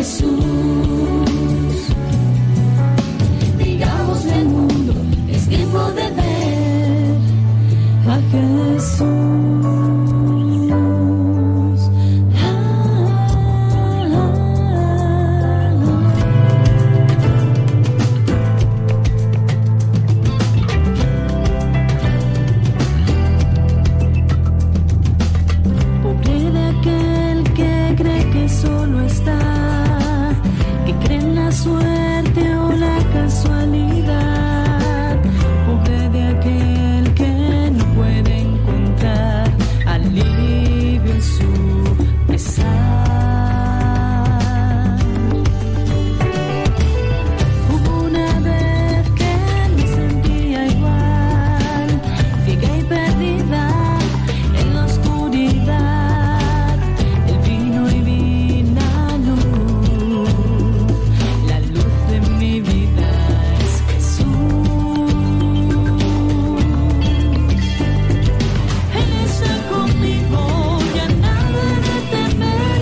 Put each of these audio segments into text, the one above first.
Jesús. Digámosle al mundo, es tiempo de ver a Jesús. Pobre de aquel que cree que solo está, que cree en la suerte o la casualidad. Pobre de aquel que no puede encontrar alivio en su pesar. Hubo una vez que me sentía igual, ciega y perdida en la oscuridad. Él vino y vi la luz, la luz de mi vida es Jesús. Él está conmigo, ya nada he de temer.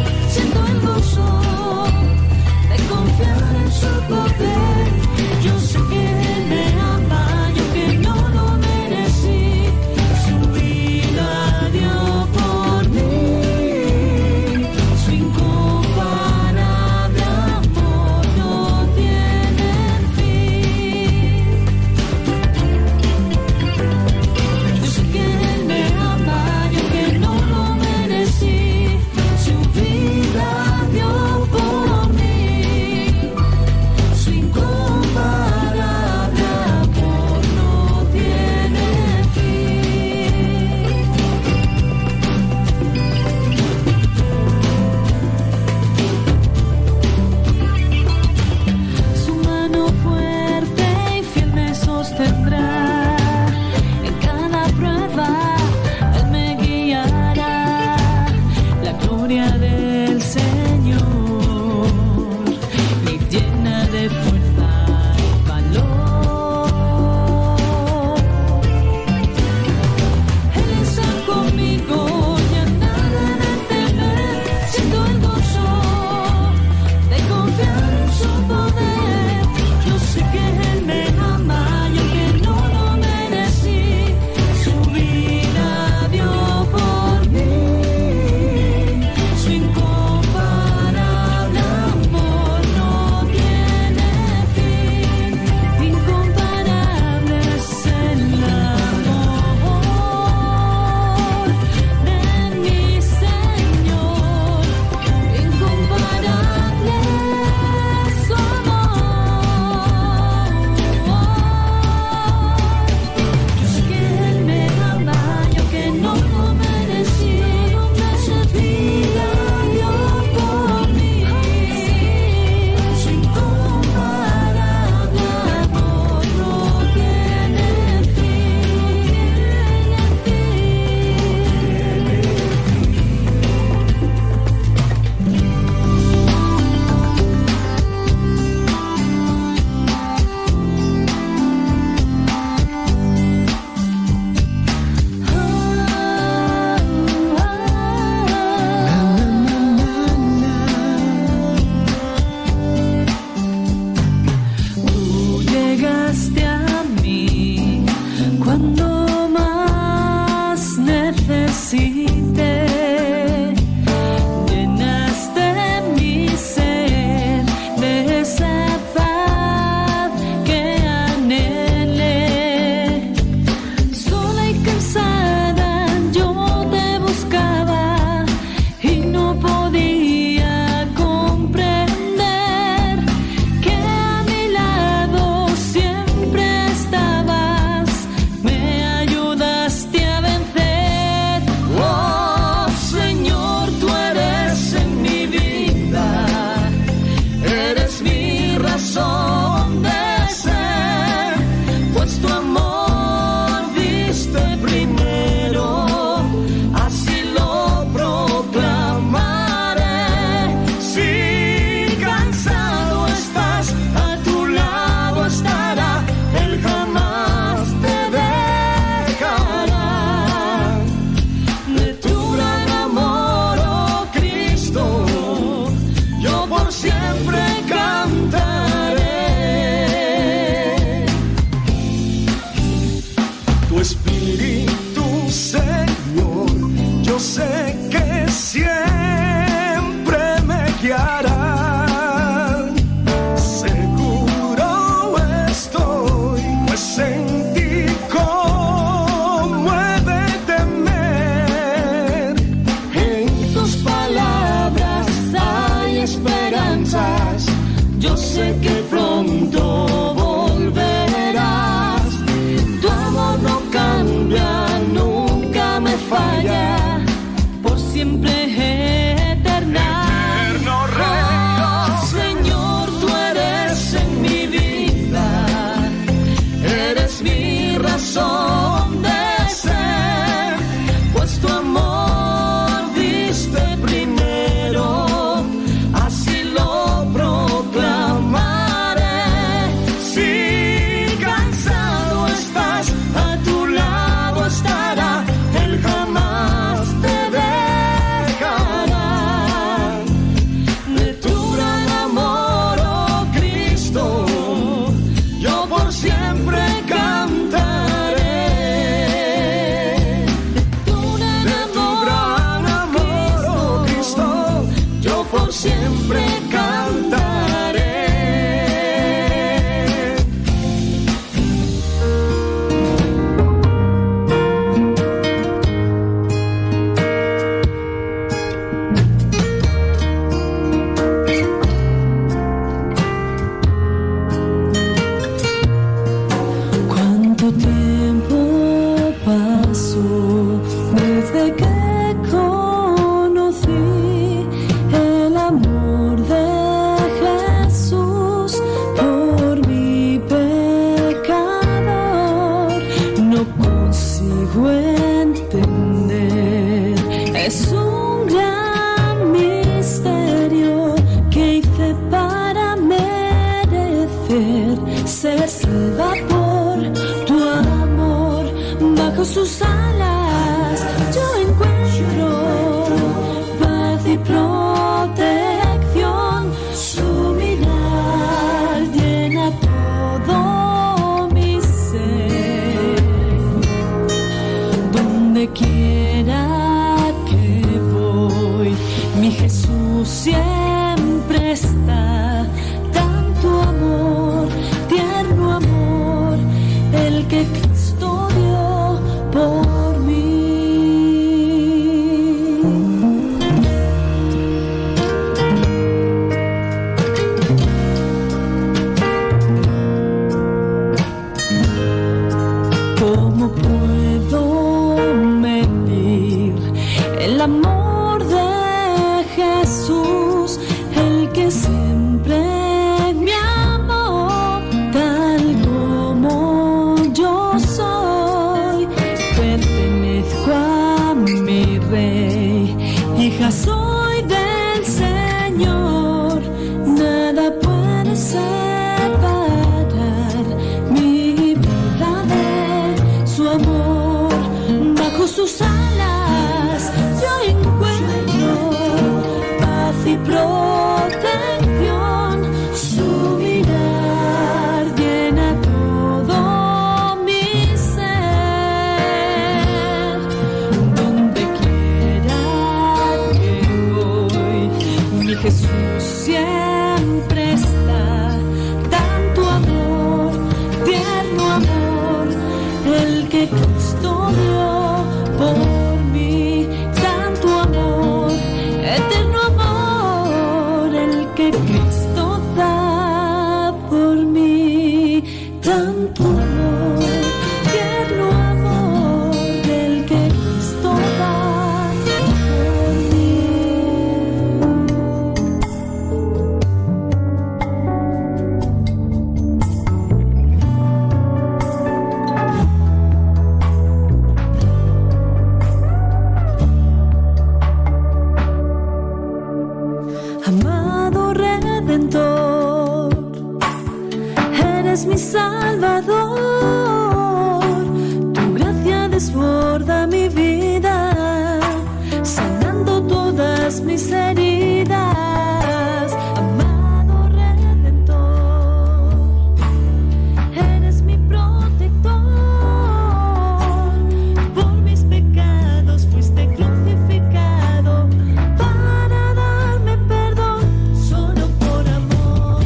Por siempre cantaré. Cuánto tiempo pasó desde que conocí el amor de Jesús por mi pecador. No consigo entender, es un gran misterio que hice para merecer ser salva por tu amor. Bajo sus alas yo encuentro paz y protección. Su mirar llena todo mi ser. Donde quiera que voy, mi Jesús siempre está. Tanto amor, tierno amor, el que Cristo dio por mí. ¿Cómo puedo medir el amor de Jesús, el que siempre me amó tal como yo soy? Pertenezco a mi Rey, hija soy del Señor, nada puede separar mi vida de su amor. Bajo sus alas yo encuentro paz y protección. Su mirar llena todo mi ser. Donde quiera que voy, mi Jesús siempre está. Tanto amor, tierno amor, el que Cristo dio por mí. Tanto amor, eterno amor, el que Cristo da por mí. Tanto amor, tierno amor, el que Cristo da por mí. Amado Redentor, eres mi Salvador. Tu gracia desborda mi vida, sanando todas mis heridas. Amado Redentor, eres mi protector. Por mis pecados fuiste crucificado para darme perdón solo por amor.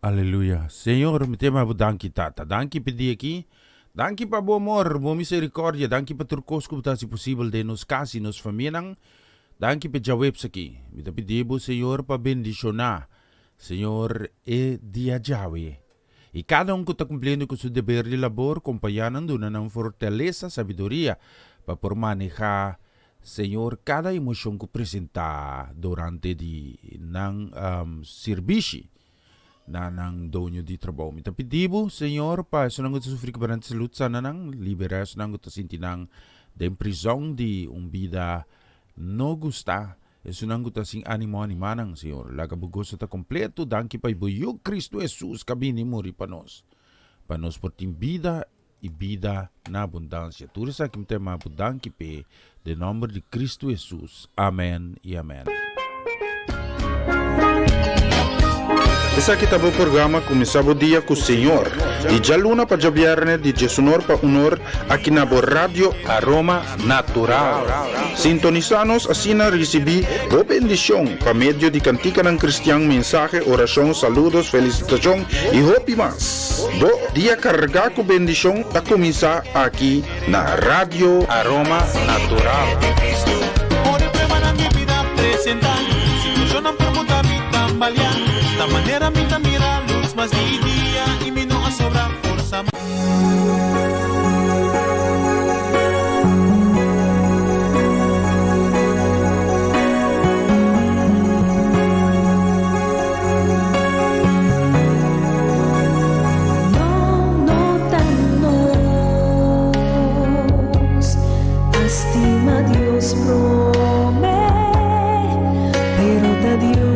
Aleluya. Señor, mi ta yama bo danki, Tata. Danki p'e dia aki. Danki pa bo amor, bo misericordia. Danki pa tur kos ku bo ta hasi posibel den nos kas i nos famianan. Danki p'e djaweps aki. Mi ta pidi bo, Señor, pa bendishoná, Señor, e dia djawe. I kada un ku ta kumpliendo ku su deber di labor, kompañá nan, duna nan fortalesa, sabiduria, pa por manehá, Señor, kada emoshon ku presentá durante di nan sirbishi na nan doño di trabou. Mi ta pidi Bo, Señor, pa esunnan ku ta sufri kebrante salud sana nan, liberá esunnan ku ta sinti nan den prizòn di un bida no gustá, esunnan ku ta sin ánimo animá nan, Señor. Laga Bo goso ta kompleto. Danki pa Bo Yu Kristu Hesus ku a bini muri pa nos, pa nos por tin bida i bida na abundansia. Tur esaki mi ta yama bo danki p'e den nomber di Cristo Jesus. Amen i amen. Esaki ta bo programa Kuminsá Bo Dia ku Señor, di djaluna pa djabièrnè di djesunor pa unor aki na bo Radio Aroma Natural. Sintonisá nos asina risibí bo bendishon pa medio di kantikanan kristian, mensahe, orashon, saludos, felisitashon i hopi mas. Bo dia kargá ku bendishon ta kuminsá aki na Radio Aroma Natural. Ora e pruebanan di bida presentá, situashonnan por muda mi tambaleá. Ta manera mi ta mira lus mas di dia i mi no a sobra forsa mas. No, no ta nos a stima Dios promé, pero ta Dios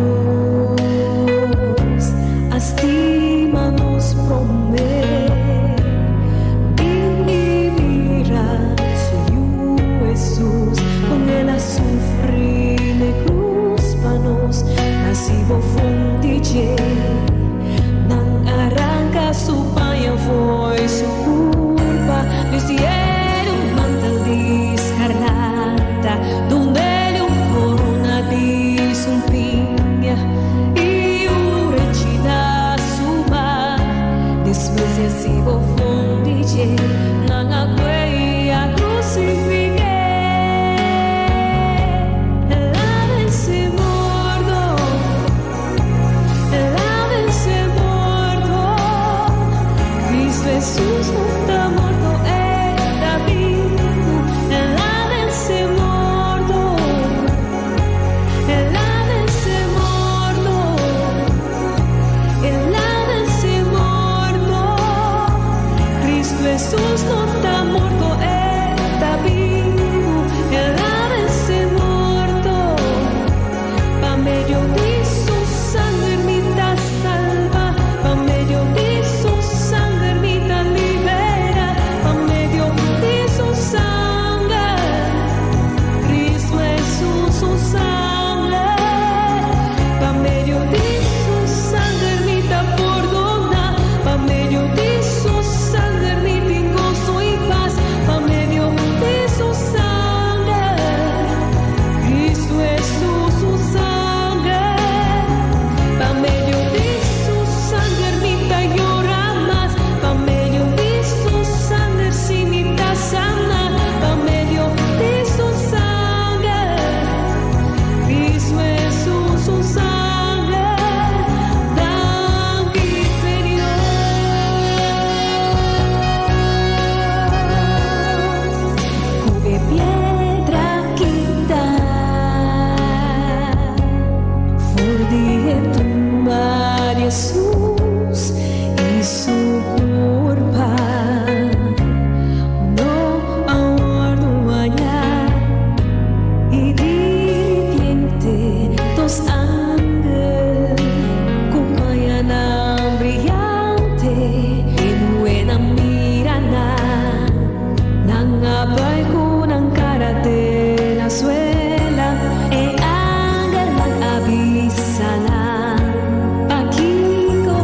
a stima nos promé. Bin i mira su Yu Hesus, kon el a sufri n'e krus pa nos. Hasi bo funti dje. Nan a ranka su paña fo'i su kurpa, bistiel un mantel di skarlata, dunel un korona di sumpiña i un rechi na su man. Despues di hasi bo funti dje, nan a kue i a krusifik'é. El a vense morto, El a vense morto, Cristo Hesus no ta morto, E ta bibu. El a vense morto, El a vense morto, El a vense morto, Cristo Hesus no ta morto, E ta bibu, El a vense morto. Pa medio di su sanger mi ta salba, pa medio di su sanger mi ta libera, pa medio di su sanger, Cristo Hesus su sanger, pa medio di su sanger mi ta pordona, pa medio di su sanger mi tin goso i pas, pa medio di su sanger, Cristo Hesus su sanger, pa medio di su sanger mi ta yora mas, pa medio di su sanger si mi ta sana, pa medio di su sanger, Cristo Hesus su sanger, danki Señor. Ku e piedra kita for di e tumba di Hesus i su kurpa no a wòrdu hañá. I di ripiente dos angel ku pañanan briante e muhénan mira nan. Nan a bai ku nan kara te na suela. E angelnan a bisa nan, Pakiko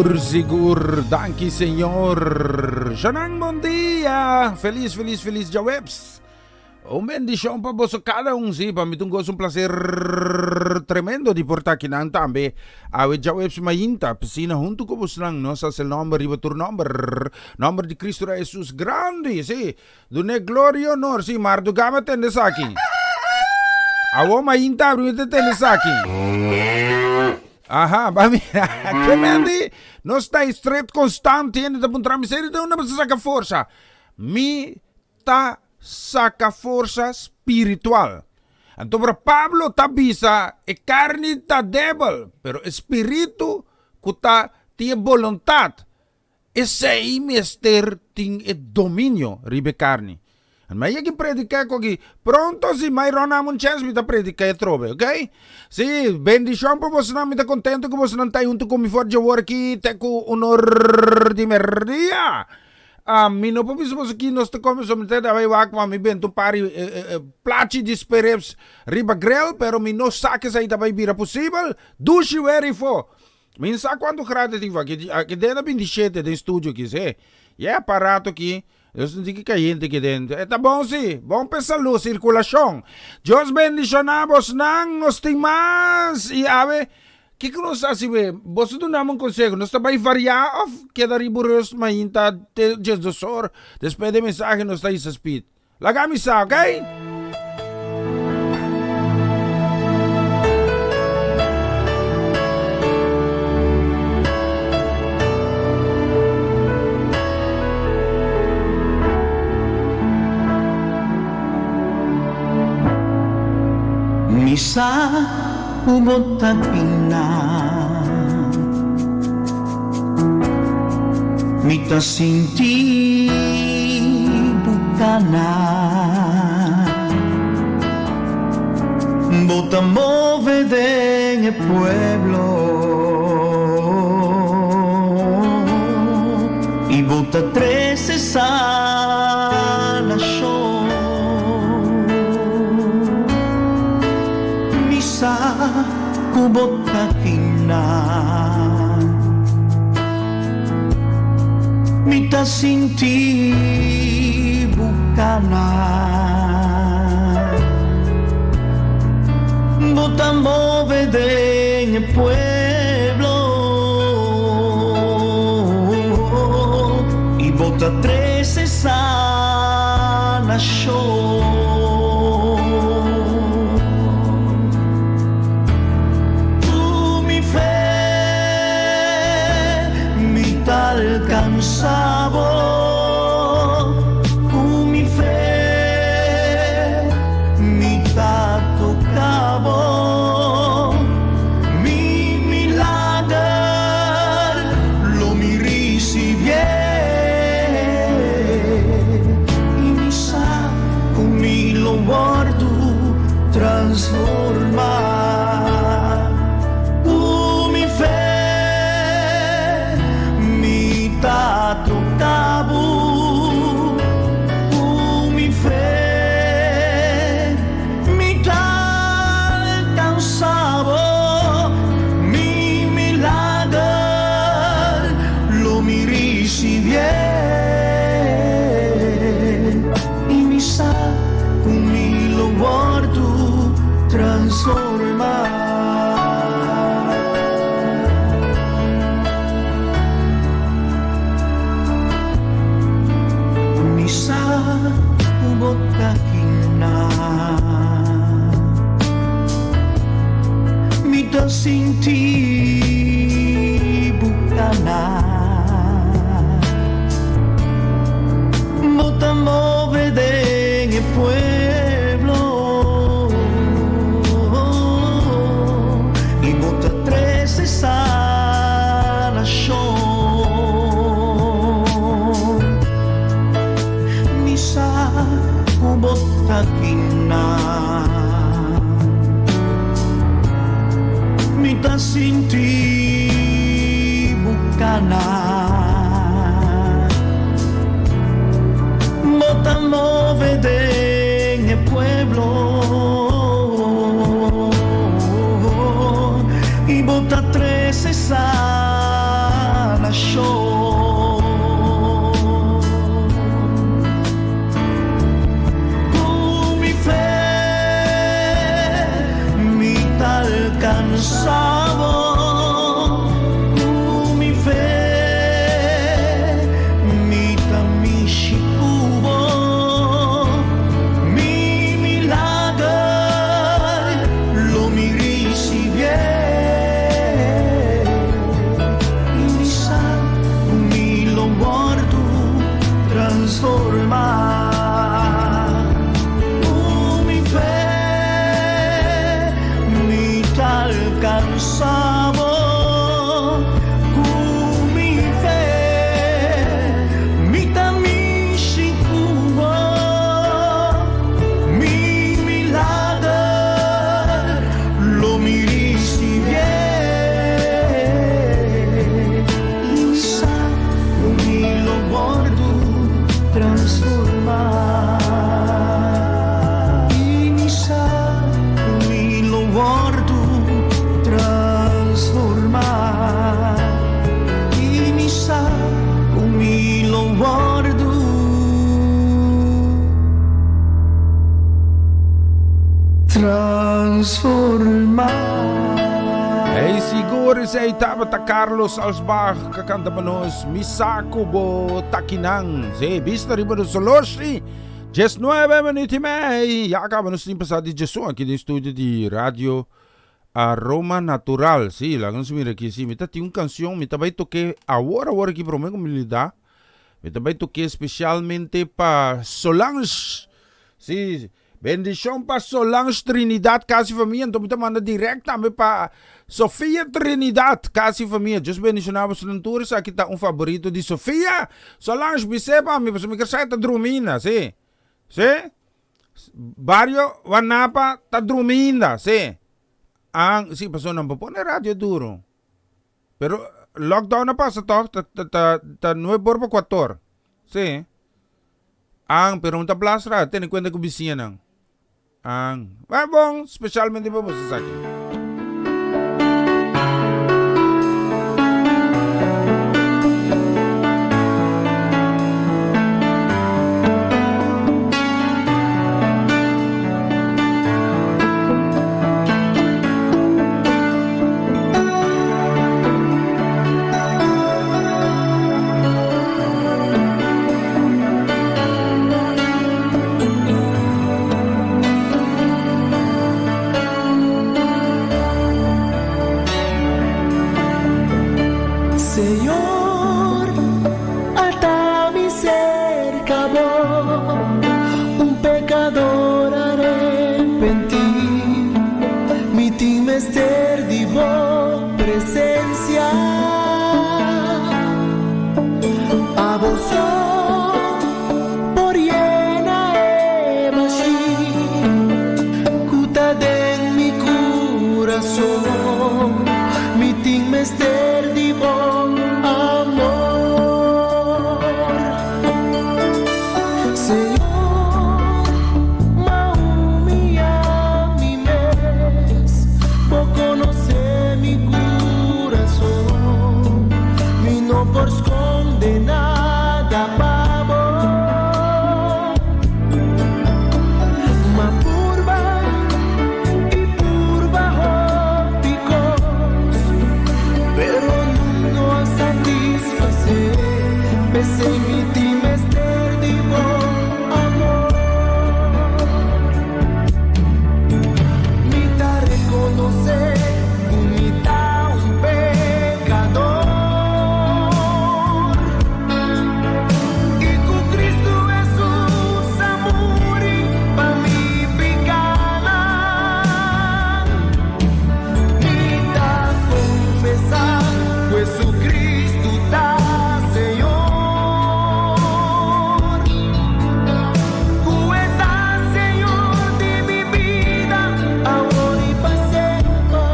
Sigur, sigur. Danki, Señor. Shanan, bon dia. Feliz, feliz, feliz djaweps. Un bendishon pa boso kada un. Sí, pa mi ta un goso, un placer tremendo di por ta akinan tambe. Awe djaweps mainta, pisina huntu ku bosnan nos hasi el nomber riba tur nomber, nomber di Cristo Rey Jesus grandi, sí. Dun'é gloria i honor, sí, mardugá mi a tende esaki. Awor mainta abri mi ta tende esaki. Aha, ba mira. Ke men di, nos ta estret konstant, hende ta puntra mi, Seri, di unda bo ta saka forsa? Mi ta saka forsa spiritual. Anto pero Pablo ta bisa e karni ta debel, pero e spiritu ku ta tin e boluntat, esei mester tin e dominio riba e karni. Mi a yega prediká ku aki pronto si mai ròna un chèns mi ta prediká atrobe, ok? Si, bendishon pa bosonan, mi ta kontento ku bosonan ta huntu ku mi for dje aki te ku un or di merdia. Mi no por bisa boso ki nos ta come so mi ta bai wak ma mi benta un par di plachi di sperrips riba grill pero mi no sa kesai ta bai bira posibel. Dushi weri fo. Mi no sa cuanto grado tin fo aki aki den a 27 den studio aki si. Y e aparato aki nos no tin ki cayente aki den. E ta bon si, bon pa e salud, circulacion. Dios bendiciona bosnan, nos tin mas y awe Kiko nos ta hasi we? Boso duna mi un konseho, nos ta bai variá òf keda riba un rùst mainta te djesdos or? Despues di e mensahe nos ta hisa speed. Laga mi sa, oké? Mi sa Ku bo ta bina. Mi ta sinti bo kana. Bo ta move den e pueblo i bo ta trese sanashon. Mi sa ku bo ta kina. Mi ta sinti bo kana. Bo ta move den e pueblo i bo ta trese sanashon. Ku mi fe mi ta alkansa bo, ku mi fe mi ta toka bo, mi milager lo mi risibié i mi sa Ku mi lo wòrdu transformá. Ku mi fe mi ta toka bo. Ku mi fe mi ta alkansá bo. Mi milager lo mi risibié. I mi sa ku mi lo wòrdu transformá. Mi sa ku bo ta kina. Mi ta sinti bo kana. Bo ta move den e pueblo i bo ta trese sanashon. Mi sa ku bo ta kina. Mi ta sinti bo kana. Bo ta move den e pueblo i bo ta trese sanashon. transformá. I mi sa ku mi lo wòrdu transformá. I mi sa ku mi lo wòrdu transformá. Hey, sigur esei tabata Carlos Alsbach ka kanta pa nos Mi sa ku bo takinan. Sí, bista riba de soloshi. 19 minuut i mei. Ya kaba nos tin pasá di djesun aki den studio di Radio Aroma Natural. Sí, laga nos mira aki. Sí, mi ta tin un kanshon, mi ta bai tok'é awor awor aki promé ku mi lidá. Mi ta bai tok'é spesialmente pa Solange. Sí, bendishon pa Solange Trinidad kasi famia. Anto mi ta manda dirèkt tambe pa Sofia Trinidad kasi famia. Dios bendishoná bosonan tur. Esaki ta un faborito di Sofia. Solange, bis'é pa mi pasobra mi ker sa e ta druminda. Sí, sí. Bario Wanapa ta druminda. Sí. An, sí, pasobra nan por pone radio duro. Pero lockdown a pasa toch? Ta ta ta ta nuebe or pa kuator. Sí. An, pero no ta blas ra, tene kuenta ku bisiñanan. An. Ba bon, spesialmente pa boso esaki. Señor, ata mi cerca bo, un pecador arepentí. Mi tin mester di bo presencia. Abo so por yena e bashí ku ta den mi kurason. Mi tin mester di bo amor. Señor, m'a humillá mi mes, bo conoce mi curason, mi no por sconde nada pa bo. M'a purba y purba hopi cos, pero no a satisface, p'esey mi tin mester di bo amor. Mi ta reconoce cu mi ta un pecador y cu Cristo Jesús a muri pa mi picanan. Mi ta confesa cu Jesucristo ta Señor, cu e ta Señor di mi bida, awor y pa semper.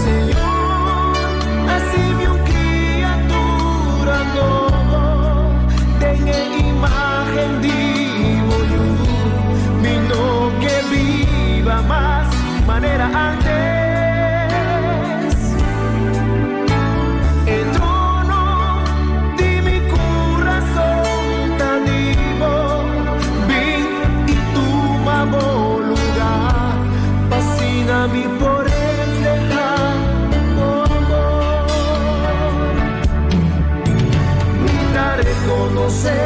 Señor, haci mi un criatura nobo den e imagen di bo Yu. Mi no ke biba mas manera antes. E trono di mi curason ta di bo. Bin y tuma bo lugar, pa asina mi por refleha bo amor. Mi ta reconoce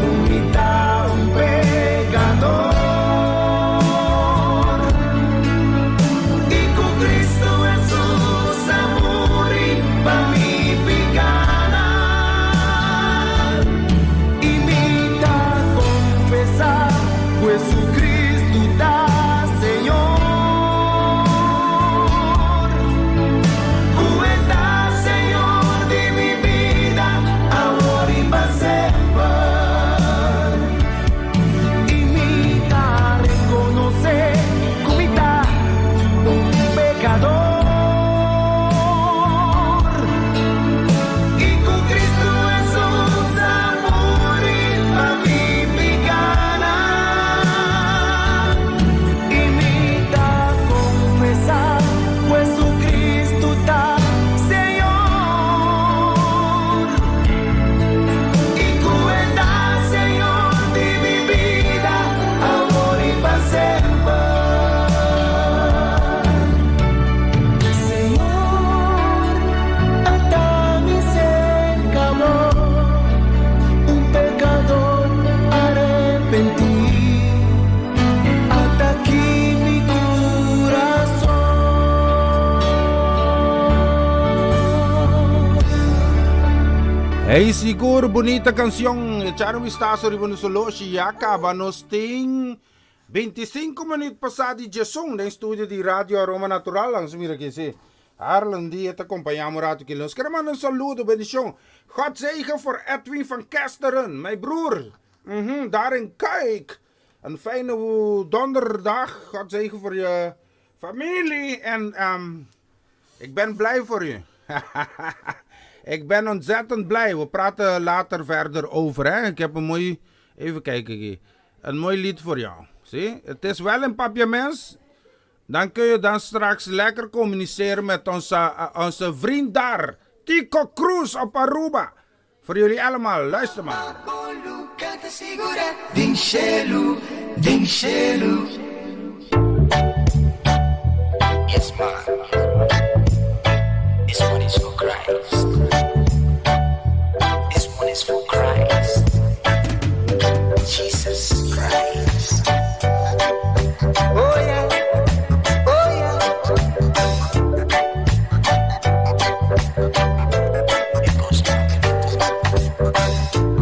cu mi ta un pecador y Hey sigur bunita cancion. Echar un vistazo riba nos oloshi ya caba nos tin 25 minuut pasa di djesun den studio di Radio Aroma Natural. Laga nos mira aki si Harlan di e ta acompaña un rato aki. Nos kere manda un saludo bendicion. God zegen voor Edwin van Kesteren, mijn broer. Mhm, daar in Cuijk. Een fijne donderdag. God zegen voor je familie en ik ben blij voor u. Ik ben ontzettend blij. We praten later verder over. Hè? Ik heb een mooi. Even kijken hier. Een mooi lied voor jou. Zie? Het is wel in Papiaments. Dan kun je dan straks lekker communiceren met onze vriend daar. Tico Cruz op Aruba. Voor jullie allemaal, luister maar. Den shelu, den shelu. Yes, man. This one is for Christ. This one is for Christ. Jesus Christ. Oh yeah, oh yeah. It goes down.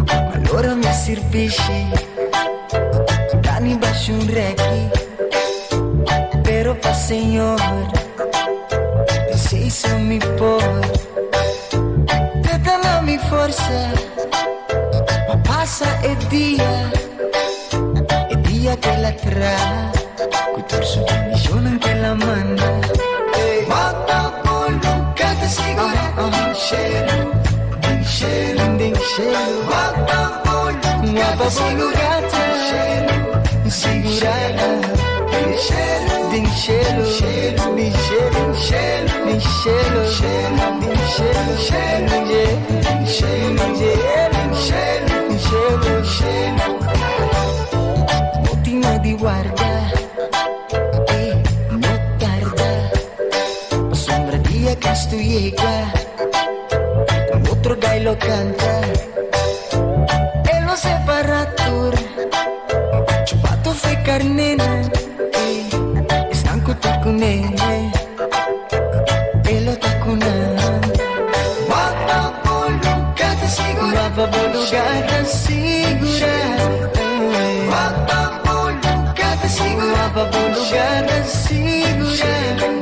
Balora mi sirbishi, Dani baixo un reki, pero pa Señor, preciso mi por. Te na mi forsa, pa pasa e dia, e dia ku El a traha, ku tur su bendishonnan ku El a manda. Wak bo lugá ta sigurá, den shelu, den shelu, den shelu. Wak bo lugá sigurá, sigurá. Den shelu, den shelu, den shelu, den shelu, den shelu, shelu, den shelu, den shelu, den shelu, shelu. No tin di warda, no tarda. Pasobra dia Kristu yega, un otro gai lo kanta. E lo separá tur, chubatu fo'i karnénan, esnan ku ta kuné, e lo ta ku nan. Wak bo lugá ta sigurá, wak bo lugá ta sigurá. Wak bo lugá ta sigurá, wak bo lugá ta sigurá. Shelu,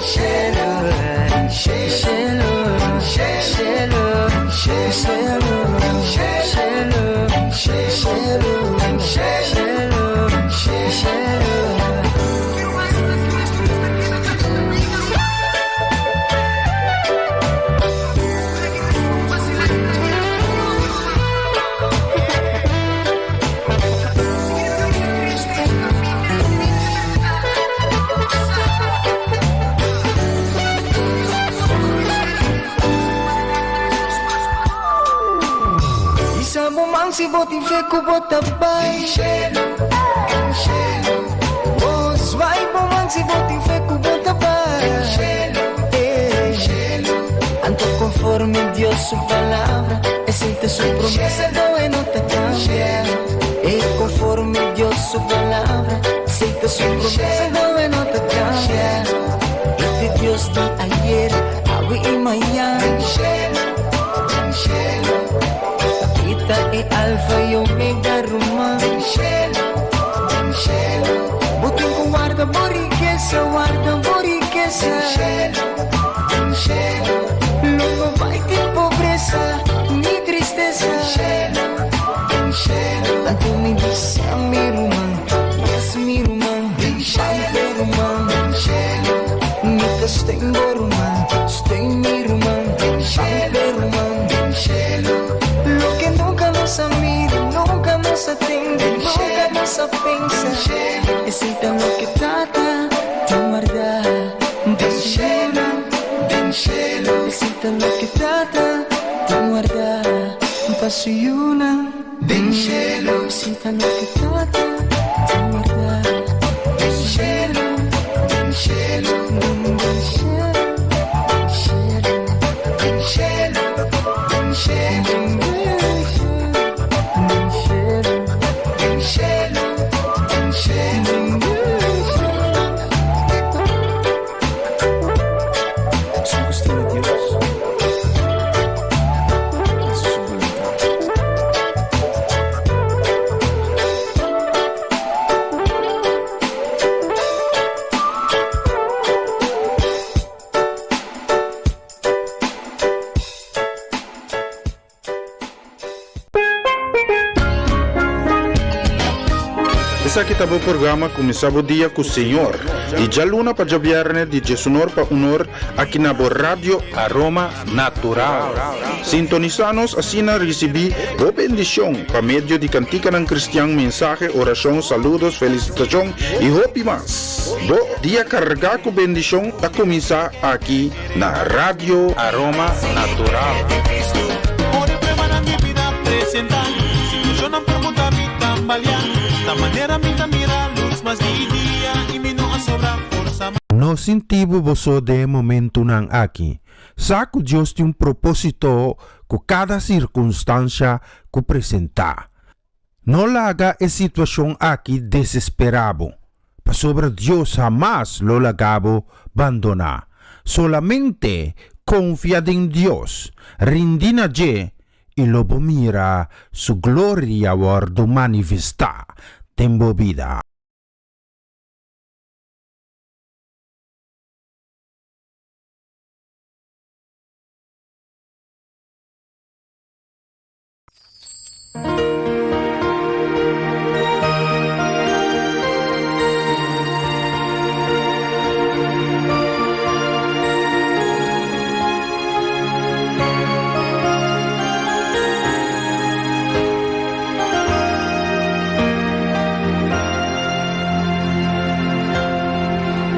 shelu, shelu, shelu, shelu, shelu, shelu, shelu. Hisa bo man si bo tin fe ku bo ta bai. Oh, zwaai bo man si bo tin fe ku bo ta bai. Anto konforme Dios su palabra, esei ta su promesa, no ta kambia. Konforme Dios su palabra, esei ta su promesa, no ta kambia. E ta Dios di ayera, awe i mañan. E ta e Alfa i Omega, ruman. Bo tin ku warda bo rikesa, warda bo rikesa. Lo no bai tin pobresa, ni tristesa. Anto mi bisa mi ruman, yes mi ruman, bai ruman. Mi ta steun bo ruman, steun mi ruman, bai ruman. Loke nunka nos a mira, nunka nos a tende, nunka nos a pensa. Esei ta loke Tata tin wardá. Den shelu, den shelu. Esei ta loke Tata tin wardá. Pa su yunan. Den shelu. Esei ta loke Tata tin wardá. Den shelu, den shelu, den shelu, den shelu, den shelu, den shelu, den shelu, den shelu, den shelu, den shelu. Esun ku stima Dios, Esaki ta bo programa Kuminsá Bo Dia ku Señor, di djaluna pa djabièrnè di djesunor pa unor aki na bo Radio Aroma Natural. Sintonisá nos asina risibí bo bendishon pa medio di kantikanan kristian, mensahe, orashon, saludos, felisitashon i hopi mas. Bo dia kargá ku bendishon ta kuminsá aki na Radio Aroma Natural. Ora e pruebanan di bida presentá, situacionnan por muda mi tambaleá. Ta manera mi ta mira luz mas di dia i mi no a sobra forsa mas. No sinti bo boso den e momentunan aki. Sa ku Dios tin un propósito ku kada sirkunstansha ku presentá. No laga e situashon aki desesperá bo, pasobra Dios hamas lo laga bo bandoná. Solamente konfia den Dios, rindi na dje, i lo bo mira su gloria wòrdu manifestá den bo bida.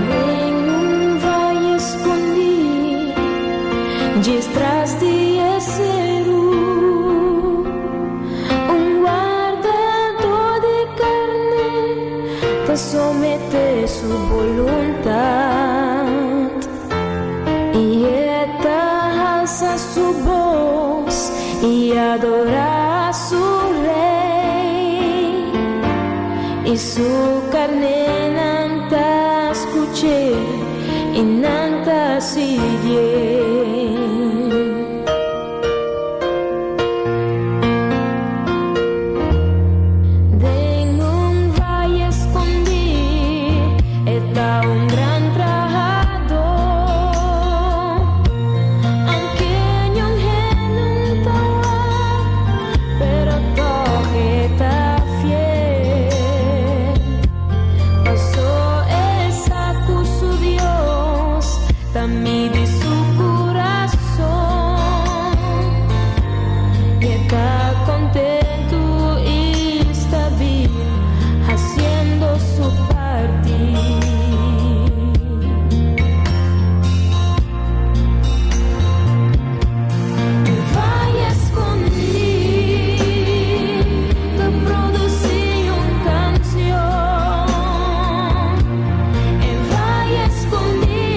Den un valle escondí, djes tras di e seru, un wardadó di karné ta someté su boluntat, i e ta halsa su bos i adorá su Rei, i su karnénan ta skuch'é i nan ta siguié. Den un valle skondí e ta un gran trahadó, aunke niun hende no ta wak, pero tòg e ta fiel. Pasó e sa ku su Dios ta midi su kurason, i e ta kontentu i stabil hasiendo su parti. Un valle skondí ta produsí un kansion. En valle skondí.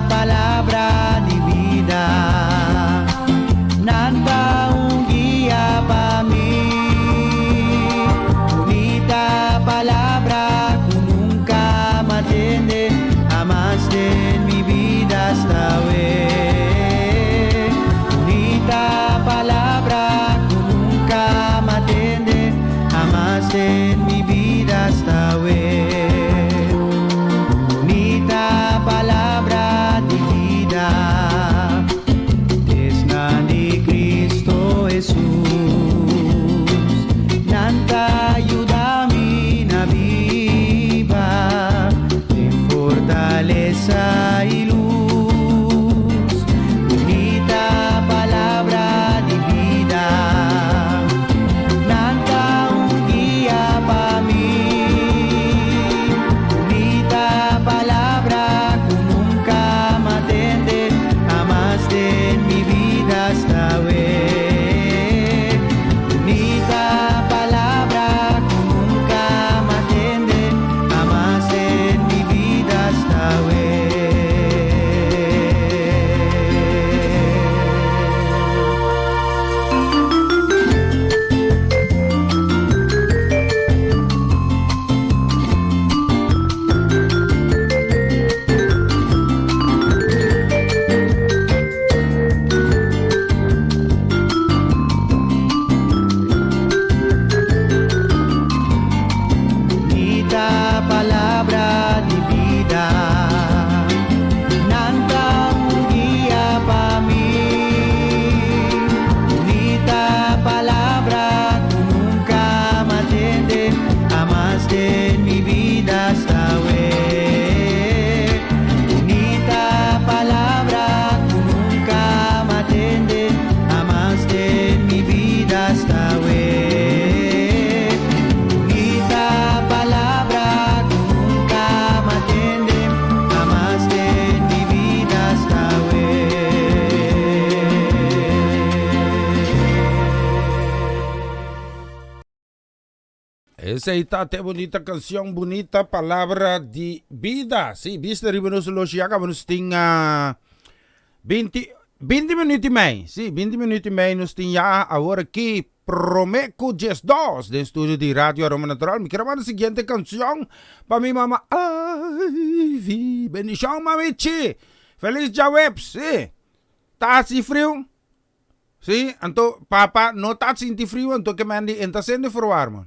Palabra di bida, Nan ta un guia pa mi. Bunita palabra ku nunka m'a tende, hamas den mi bida hasta awe. Bunita palabra ku nunka m'a tende, hamas den mi bida hasta awe. Bunita palabra di bida, T'esnan di Cristo Jesus. Nan ta yuda mi na biba, Den fortalesa i lus. Bunita palabra di bida, Nan ta un guia pa mi. Bunita palabra ku nunka m'a tende, hamas den mi bida hasta awe. Bunita palabra ku nunka m'a tende, hamas den mi bida hasta awe. Bunita palabra di bida, Nan ta un guia pa mi. Bunita palabra ku nunka m'a tende, hamas den mi bida hasta awe. Bunita palabra ku nunka m'a tende, hamas den mi bida hasta awe. Bunita palabra ku nunka m'a tende, hamas den mi bida hasta awe. Esei ta te bunita canción, bunita palabra di bida. Sí, bista riba nos loshi ya caba nos tin ah, 20, 20 minuut y mei. Sí, 20 minuut y mei nos tin ya awor aki prome cu 12 den studio di Radio Aroma Natural. Mi quiero manda siguiente canción pa mi mama Ivy. Bendición mamichi. Feliz djaweps. Sí. Ta haci friu? Sí, anto papa no ta sinti friu anto ke men di en ta sende verwarmen.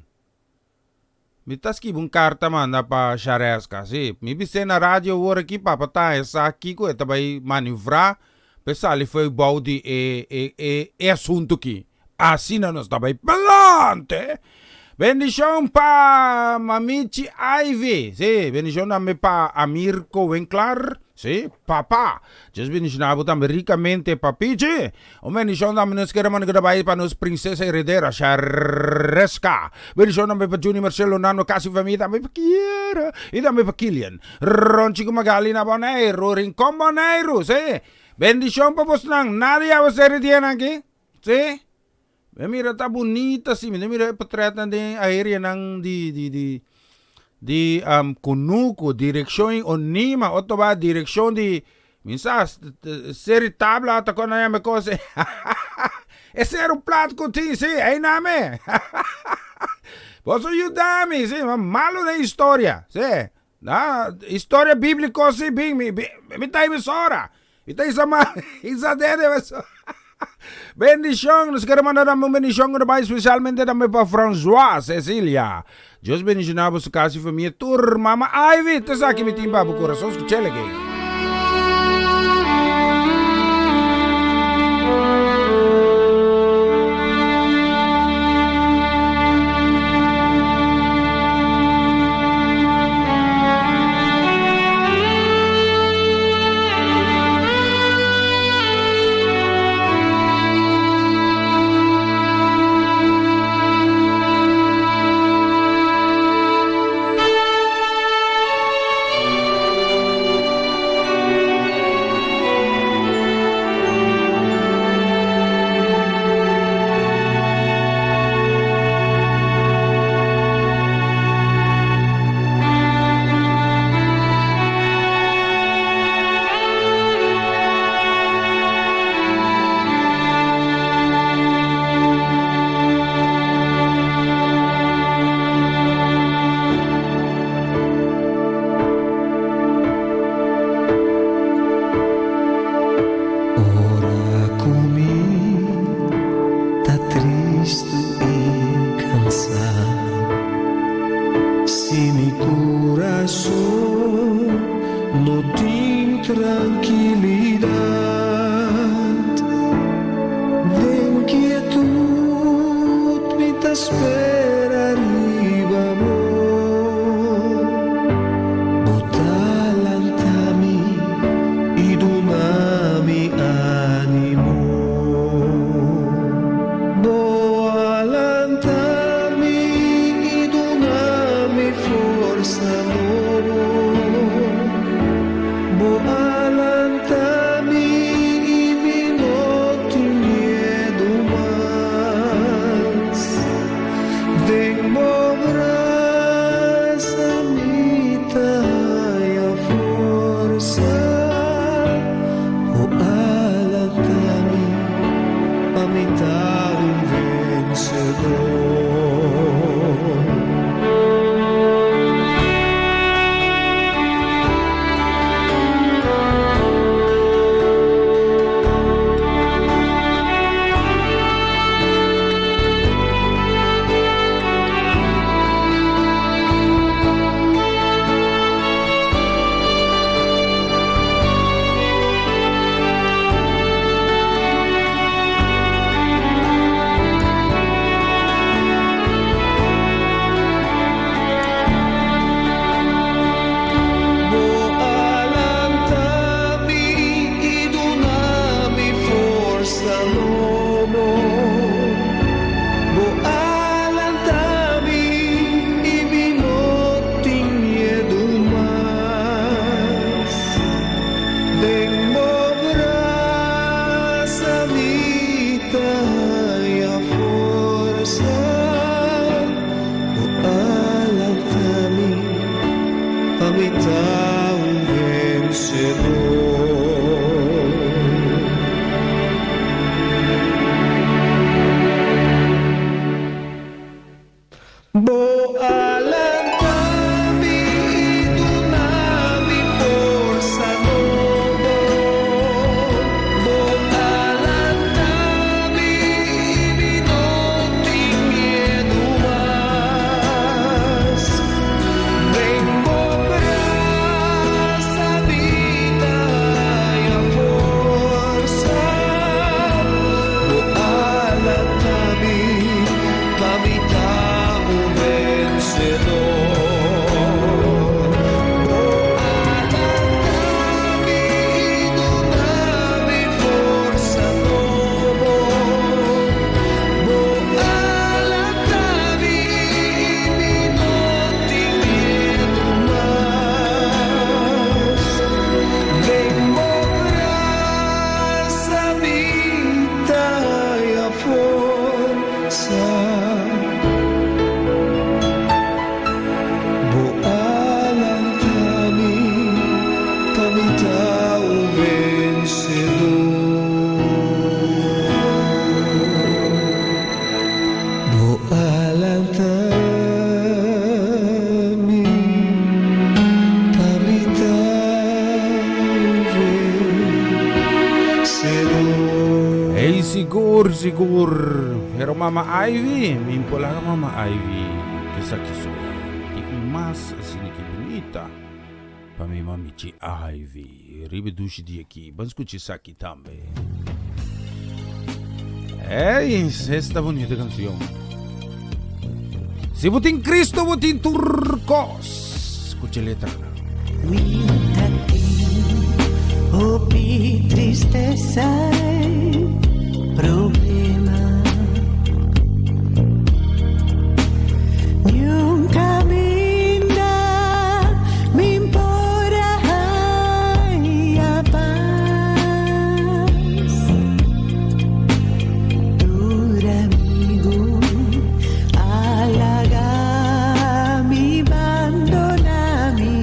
Mi ta skibi un karta manda pa Shareska, sí. Mi bis'é na radio awor aki papa ta haña sa kiko e ta bai manivrá pa e sali fo'i bou di e e e e asuntu ki. Asina nos ta bai palante! Bendishon pa Mamichi Ivy, sí, bendishon tambe pa Amirko Winklar, sí, papa. Dios bendishoná bo tambe rikamente, papichi. Un bendishon tambe nos kere manda ku ta bai pa nos prinsesa heredera Shareska. Bendishon tambe pa Juni Marcelo Nando kasi famia tambe pa Kiera i tambe pa Kilian. Ronchi ku Magali na Boneiru, Rincon Boneiru, sí. Bendishon pa bosnan. Nada ya bo seri dianan aki, sí. Mi a mira ta bunita si, mi ta mira e potretnan den areanan di di di di um, Kunuku, direkshon Onima, otro ba direkshon di mi sa Seri Tabla ta kon nan yama e kos ei. E seru plat ku tin si, ei name. Boso yuda mi, si, ma malu den historia, si. Na, historia bíbliko si bin, mi, mi ta emisora. Mi ta isa ma, isa dede mesora. Bendishon, nos kere manda tambe un bendishon ku ta bai spesialmente tambe pa François, Cecilia. Dios bendishoná boso kas i famia tur. Mama Ivy, ta esaki mi tin pa bo kurason, skuch'el aki. trankilidat. Den kietut mi ta spera riba bo. Bo ta lanta mi i duna mi ánimo. Bo a lanta mi i duna mi forsa nobo. Bo a lanta mi i mi no tin miedu mas. Den bo brasa mi ta haya forsa. Bo a lanta mi pa mi ta un vensedó. Bo a lanta mi i duna mi forsa nobo. Bo a lanta mi i mi no tin miedu mas. Den bo brasa mi ta haya forsa. Bo a lanta mi pa mi ta un vensedó. Bo a lanta mi i duna mi forsa nobo. Bo a lanta mi i mi no tin miedu mas. Den bo brasa mi ta haya forsa. Bo a lanta mi pa mi ta un vensedó. Bo a lanta mi i duna mi forsa nobo. Bo a lanta mi i mi no tin miedu mas. Den bo brasa mi ta haya forsa. Bo a lanta mi pa mi ta un vensedó. Bo a lanta mi pa mi ta un vensedó. Hey, sigur, sigur. Pero Mama Ivy, mi polaga Mama Ivy, esaki so. I un mas asina ki bunita pa mi mamichi Ivy. Riba dushi di aki. Ban skucha esaki tambe. Hey, esta bunita kanshon. Si bo tin Cristo, bo tin tur kos. Skucha letra. Mi ta tin hopi tristesa i problema. Niun kaminda mi n' por a haña pas. Tur amigu a laga mi, bandoná mi.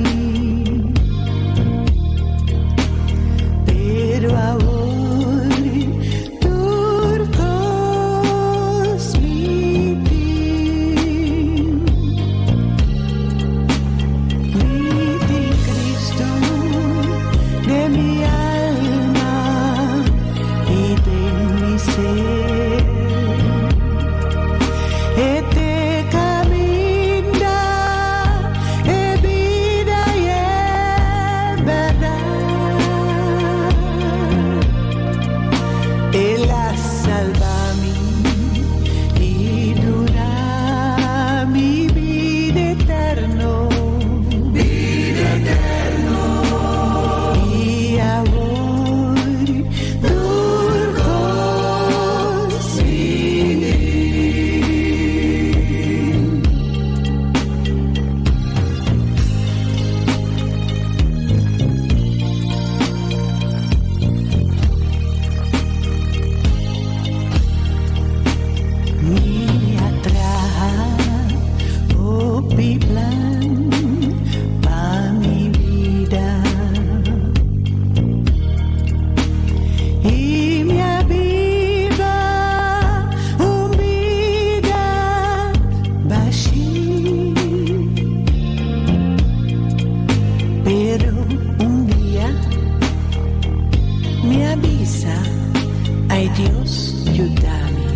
Ai Dios, yuda mi.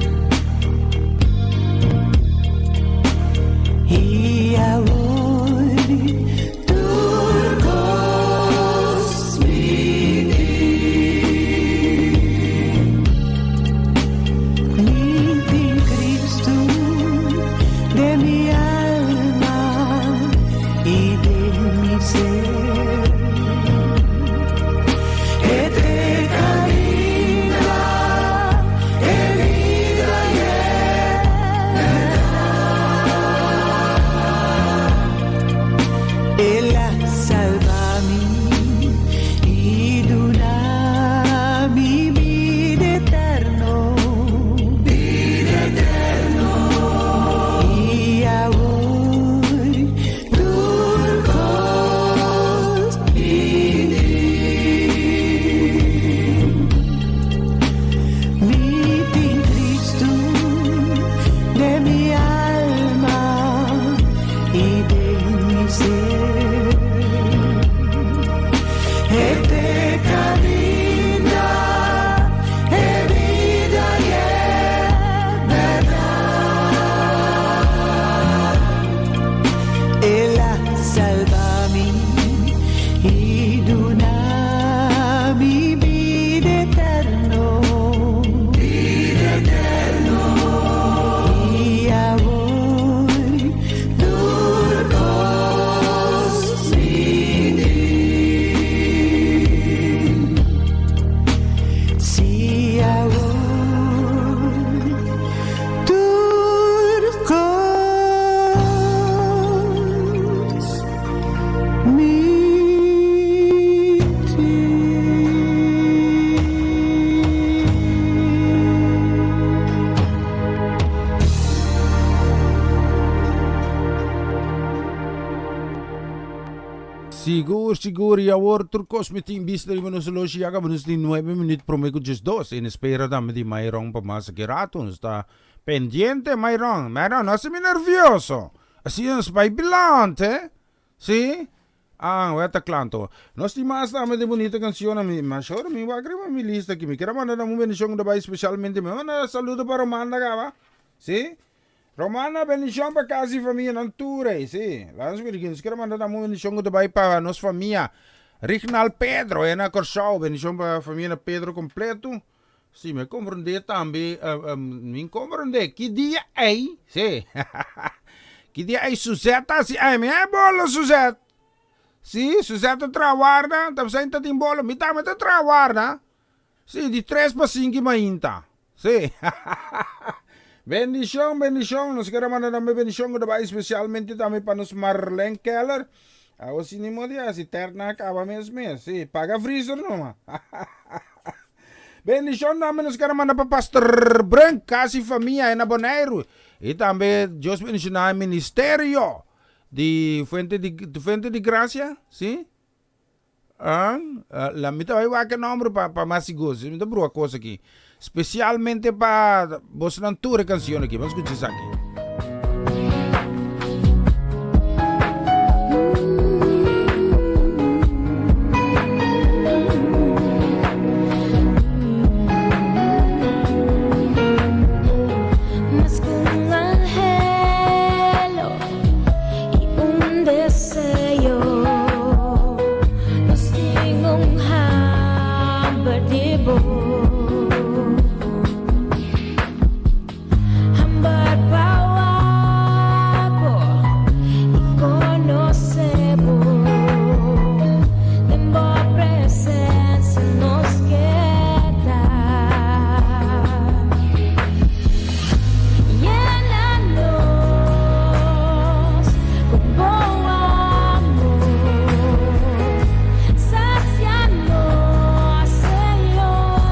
I awor tur kos mi tin. Mi tin Cristo den mi alma i den mi ser. E ta e kaminda, e bida i e bèrdat. El a salba mi i duna mi bida eterno. Bida eterno. I awor tur kos mi tin. Mi tin Cristo den mi alma i den mi ser. E ta e kaminda, e bida i e bèrdat. El a salba mi i duna mi bida eterno. Bida eterno. I awor tur kos mi tin. Si awor tur kos mi tin. Sigur, sigur, i awor tur kos mi tin bista riba nos oloshi ya kaba nos tin nuebe minuut prome ku 12. En espera tambe di Myron pa mas aki rato. Nos ta pendiente, Myron. Myron, no hasi mi nervioso. Asina nos bai bilante. Si? Ah, wè ta kla anto. Nos tin mas tambe di bunita kanshonnan. Mi mashor mi wak riba mi lista aki. Mi kier a manda nan un bendishon ku ta bai spesialmente. Mi a manda saludo pa Romanda kaba. Si? Romana, bendishon pa kas i famianan tur ei, si. Laga nos mira aki, nos kier a manda nan un bendishon ku ta bai pa nos famia Rignal Pedro e na Kòrsou. Bendishon pa famia Pedro kompleto. Si, mi a komprondé tambe, mi komprondé ki dia ei, si, ki dia ei Suzette ta hasi ai, mi a e bolo Suzette. Si, Suzette ta traha warda, ta bisa ta tin bolo, mi tambe ta traha warda. Si, di tres pa sinku mainta. Si. Bendishon, bendishon. Nos kere manda tambe bendishon ku ta bai spesialmente tambe pa nos Marlene Keller. Awo si ni modi hasi, terna a kaba mes mes. Si, paga freezer numa. Bendishon tambe nos kere manda pa Pastor Brink, kas i famia na Boneiru. I tambe Dios bendishoná e ministerio di Fuente di Fuente di Gracia, si. Ah, la mi ta bai wak e nomber pa pa mas sigur. Si mi ta brua kos aki. Spesialmente pa bosnan tur e kansion aki. Ban skucha esaki. Mas ku un anhelo i un deseo, nos tin un hamber di bo. Hamber pa wak bo i konosé bo. Den bo presensia nos ke ta. Yena nos ku bo amor, sasia nos, Señor.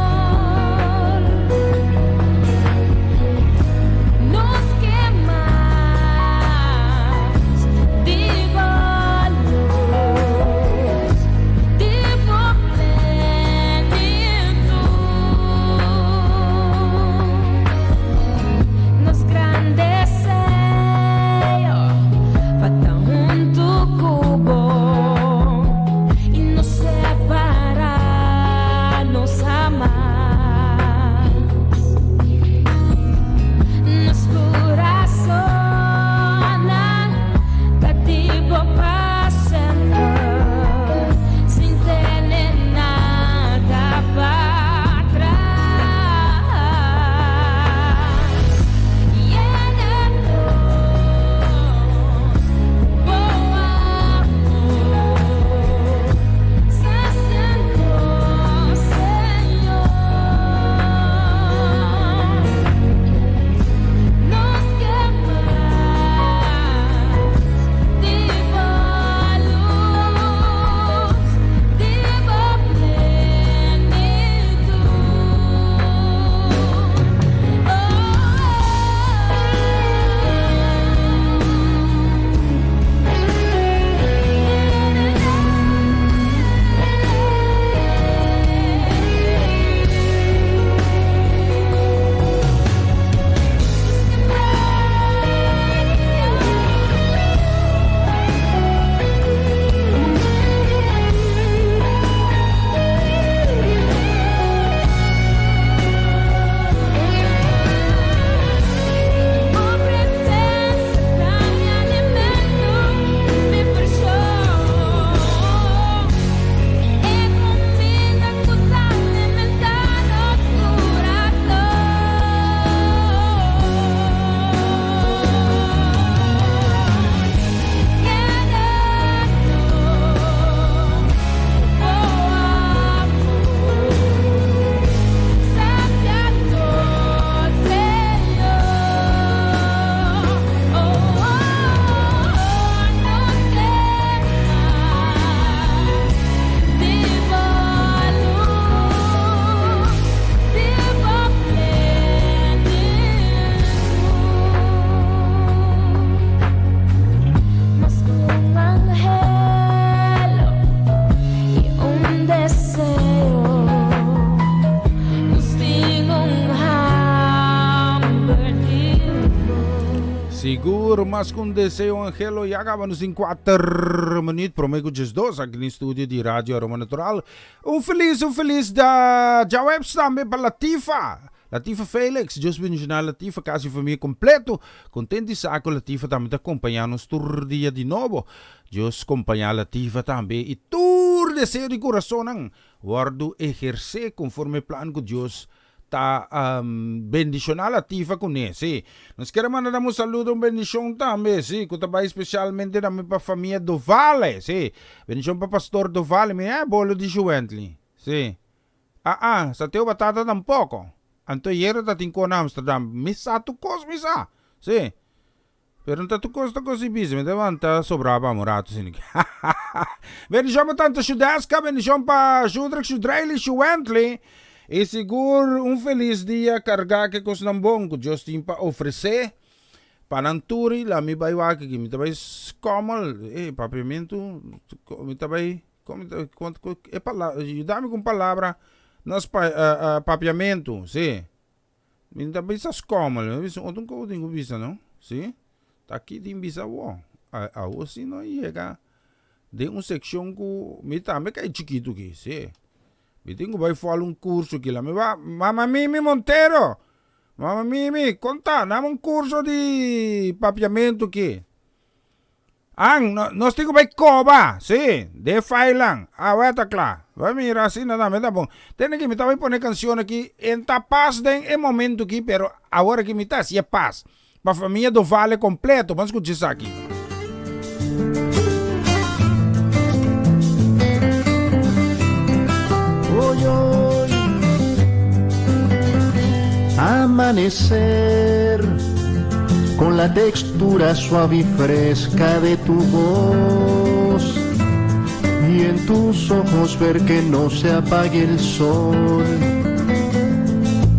Sigur, mas ku un deseo Angelo, ya kaba nos tin kuater minuut prome ku 12 aki den studio di Radio Aroma Natural. Un felis, un felis da djaweps tambe pa Latifa. Latifa Felix, Dios bendiciona Latifa, kasi famia completo. Contento di sa cu Latifa tambe ta acompaña nos tur dia di nobo. Dios compaña Latifa tambe y tur deseo di curasonnan wordo eherce conforme plan cu Dios ta bendiciona Latifa cune. Si, nos kier a manda nan un saludo, un bendicion tambe, si, cu ta bay specialmente tambe pa famia Dovale, si. Bendicion pa Pastor Dovale, mi e bolo di Shuwently, si. Ah ah, sateo batata tampoco. Anto yero ta tin con na Amsterdam. Mi sa tur cos mi sa. Si. Pero no ta tur cos ta cos di bisa. Mi ta wanta sobra pa un rato sini. Bendicion pa tante Shudeska, bendicion pa Shudrik, Shudreili, Shuwently. Y sigur un feliz dia carga ke cosnan bon cu Dios tin pa ofrece pa nan tur. Y la mi bay wak aki. Mi ta bay skommel. Eh, papiamentu. Mi ta bay. E palabra, yuda mi ku un palabra na papiamentu, si. Mi no ta bisa skommel, mi ta bisa otro kos tin ku bisa no, si. Ta aki tin bisa awor. Awor si no yega den un sekshon ku mi tambe kai chikitu aki, si. Mi tin ku bai fòl un kurso aki. La mi ba, Mama Mimi Montero, Mama Mimi, konta, dame un kurso di papiamentu aki. An, no, nos tin ku bai koba, sí, den failan. Awe ta kla. Bai mira asina tambe ta bon. Tende ki mi ta bai pone kanshon aki, en ta pas den e momento aki, pero awor aki mi ta hasi e pas. Pa famia Dovale kompleto. Ban skucha esaki. Hoy, hoy, amanecer con la textura suave y fresca de tu voz y en tus ojos ver que no se apague el sol.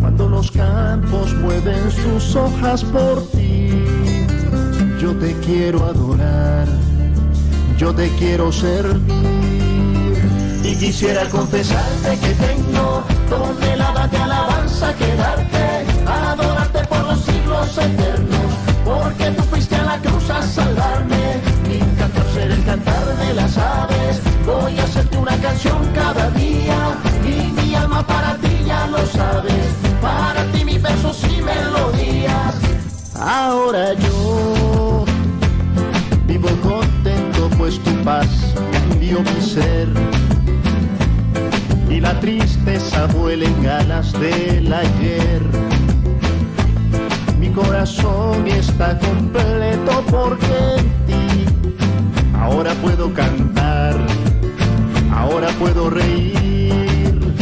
Cuando los campos mueven sus hojas por ti, yo te quiero adorar, yo te quiero servir. Y quisiera confesarte que tengo toneladas de alabanza que darte, adorarte por los siglos eternos, porque tú fuiste a la cruz a salvarme. Mi cantar será el cantar de las aves, voy a hacerte una canción cada día, y mi alma para ti ya lo sabes, para ti mis versos y melodías. Ahora yo vivo contento, pues tu paz cambió mi ser. Y la tristeza vuela en alas del ayer. Mi corazón está completo porque en ti ahora puedo cantar, ahora puedo reír.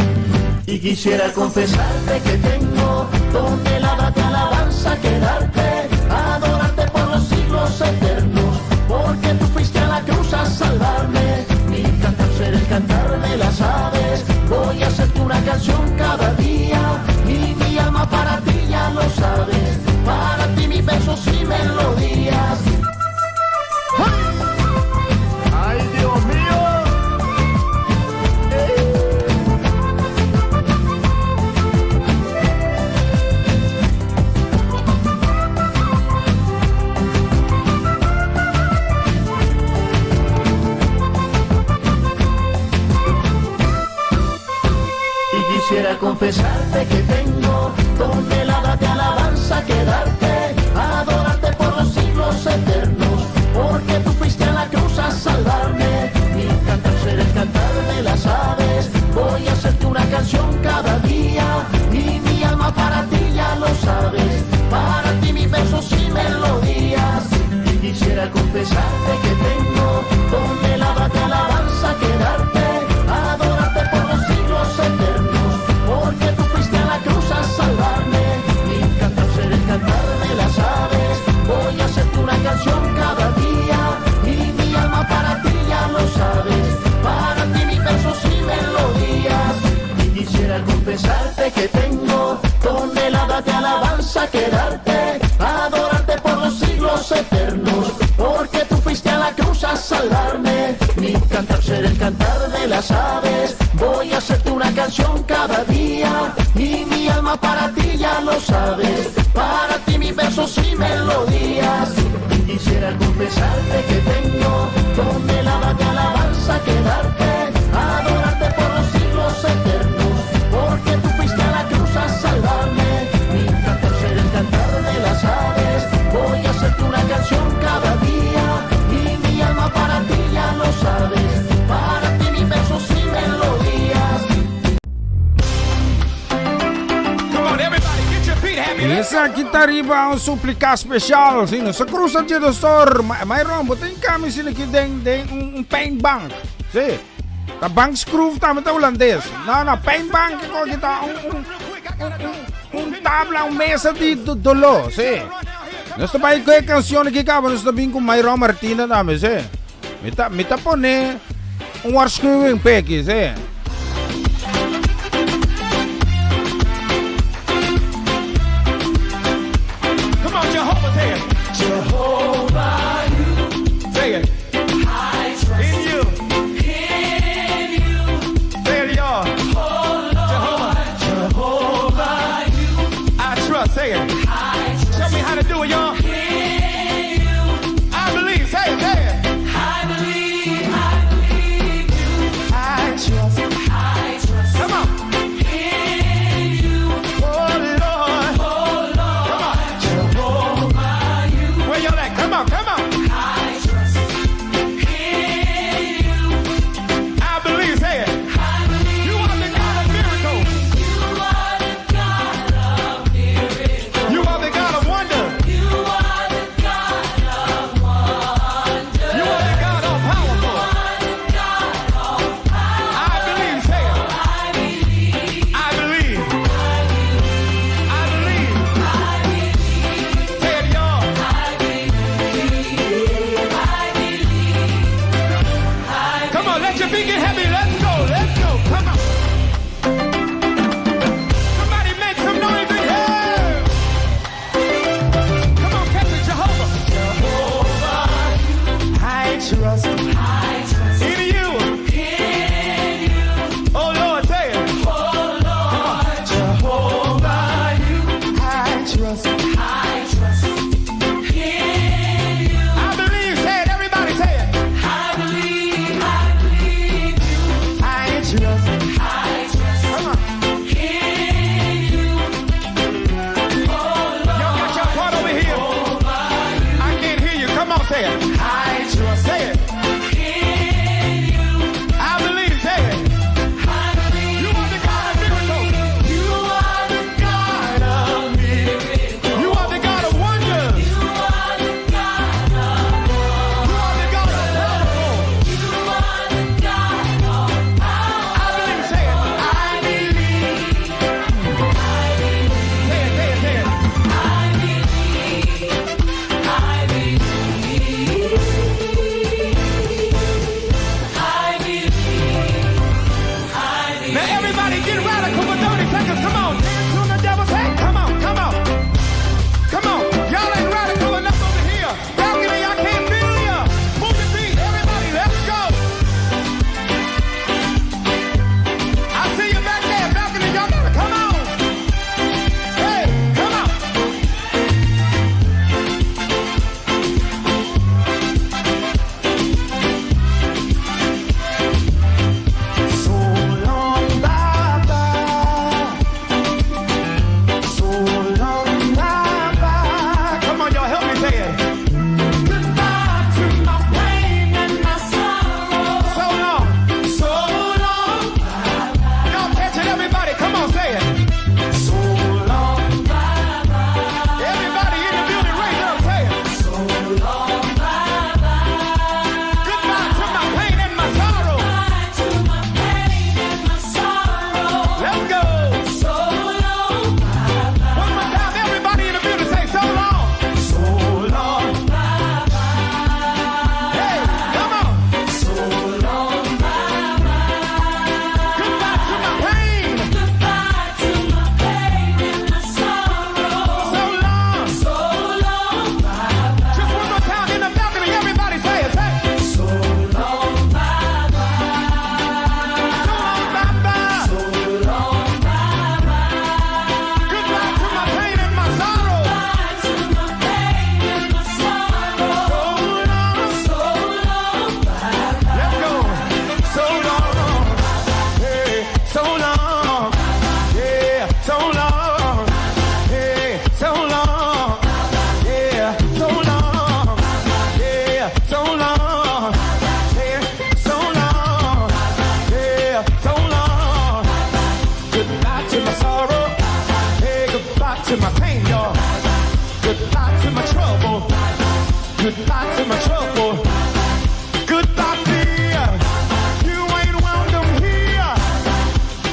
Y quisiera confesarte que tengo toneladas de alabanza que darte, adorarte por los siglos eternos, porque tú fuiste a la cruz a salvarme. Mi cantar será el cantar de las aves, voy a hacerte una canción cada día, y mi alma para ti ya lo sabes, para ti mis versos y melodías. ¡Ay, Dios mío! Y quisiera confesarte que tengo toneladas de alabanza que darte, adorarte por los siglos eternos, porque tú fuiste a la cruz a salvarme. Mi cantar será el cantar de las aves, voy a hacerte una canción cada día, y mi alma para ti ya lo sabes, para ti mis versos y melodías. Y quisiera confesarte que tengo toneladas de alabanza que darte, adorarte por los siglos eternos, porque tú fuiste a la cruz a salvarme. Mi cantar será el cantar de las aves, voy a hacerte una canción cada día, y mi alma para ti ya lo sabes, para ti mis versos y melodías. Y quisiera confesarte que tengo toneladas de alabanza que darte, adorarte por los siglos eternos, porque tú fuiste a la cruz a salvarme. Mi cantar será el cantar de las aves, voy a hacerte una canción cada día, y mi alma para ti ya lo sabes. Para ti mis versos y melodías. Quisiera confesarte que tengo toneladas de alabanza que darte, adorarte por los siglos eternos, porque tú fuiste a la cruz a salvarme. Mi cantar será el cantar de las aves, voy a hacerte una canción cada día, y mi alma para ti ya lo sabes, para ti mis versos y melodías. Come on, everybody, get your feet happy. Esaki ta riba un suplica special. Si nos a cruza dje doctor. Myron, bo tin cami sin aki den den un, un pijnbank. Si. Ta bankschroef tambe ta holandes. No, no, pijnbank ko aki ta un, un, un, un, un tabla, un mesa di dolor. Si. Nos ta bai ku e cancion aki caba, nos ta bin ku Myron Martina tambe, si. Mi ta, mi ta pone un waarschuwing peki, si. Come on, Jehovah, say it. Jehovah, you. Say it. I trust in you. In you. Say it, y'all. Oh, Lord. Jehovah. Jehovah, you. I trust. Say it. I trust. Show me how to do it, y'all. In you. I believe. Say it, say it. I believe, I believe you. I trust. I trust. Come on. In you. Oh, Lord. Oh, Lord. Come on. Jehovah, you. Where y'all at? Come on, come on. I trust in you. I believe, say it. I believe. You are the God of miracles. You are the God of miracles. You are the God of wonder. You are the God of wonder. You are the God all powerful. I believe, say it. I believe. I believe. I believe. I believe. Say it, y'all. I believe. I believe. Come on, let your feet get heavy. Let's go. Let's go. Come on. Somebody make some noise in here. Come on, catch it, Jehovah. Jehovah, I trust. I trust in you. In you. Oh Lord, say it. Oh Lord. Jehovah, you. I trust. I trust in you. I believe. Say it. Everybody say it. I believe. I believe you. I trust. I trust. Come on. In you. Oh Lord. Y'all got your part over here. I can't hear you. Come on, say it. I trust. Say it. In you. I believe. Say it. I believe. You are the God of miracles. You are the God of miracles. You are the God of wonders. You are the God of wonders. You are the God of powerful. You are the God of power. I believe. Say it. I believe. I believe. Say it. Say it. Say it. I believe. I believe. I believe. I believe. Now everybody get radical for 30 seconds. Come on. Dance on the devil's head. Come on. Come on. Come on. Y'all ain't radical enough over here. Balcony, I can't feel ya. Move your feet. Everybody, let's go. I see you back there. Balcony, y'all gotta come on. Hey, come on. So long, bye bye. Goodbye to my trouble. Goodbye, fear. You ain't welcome here.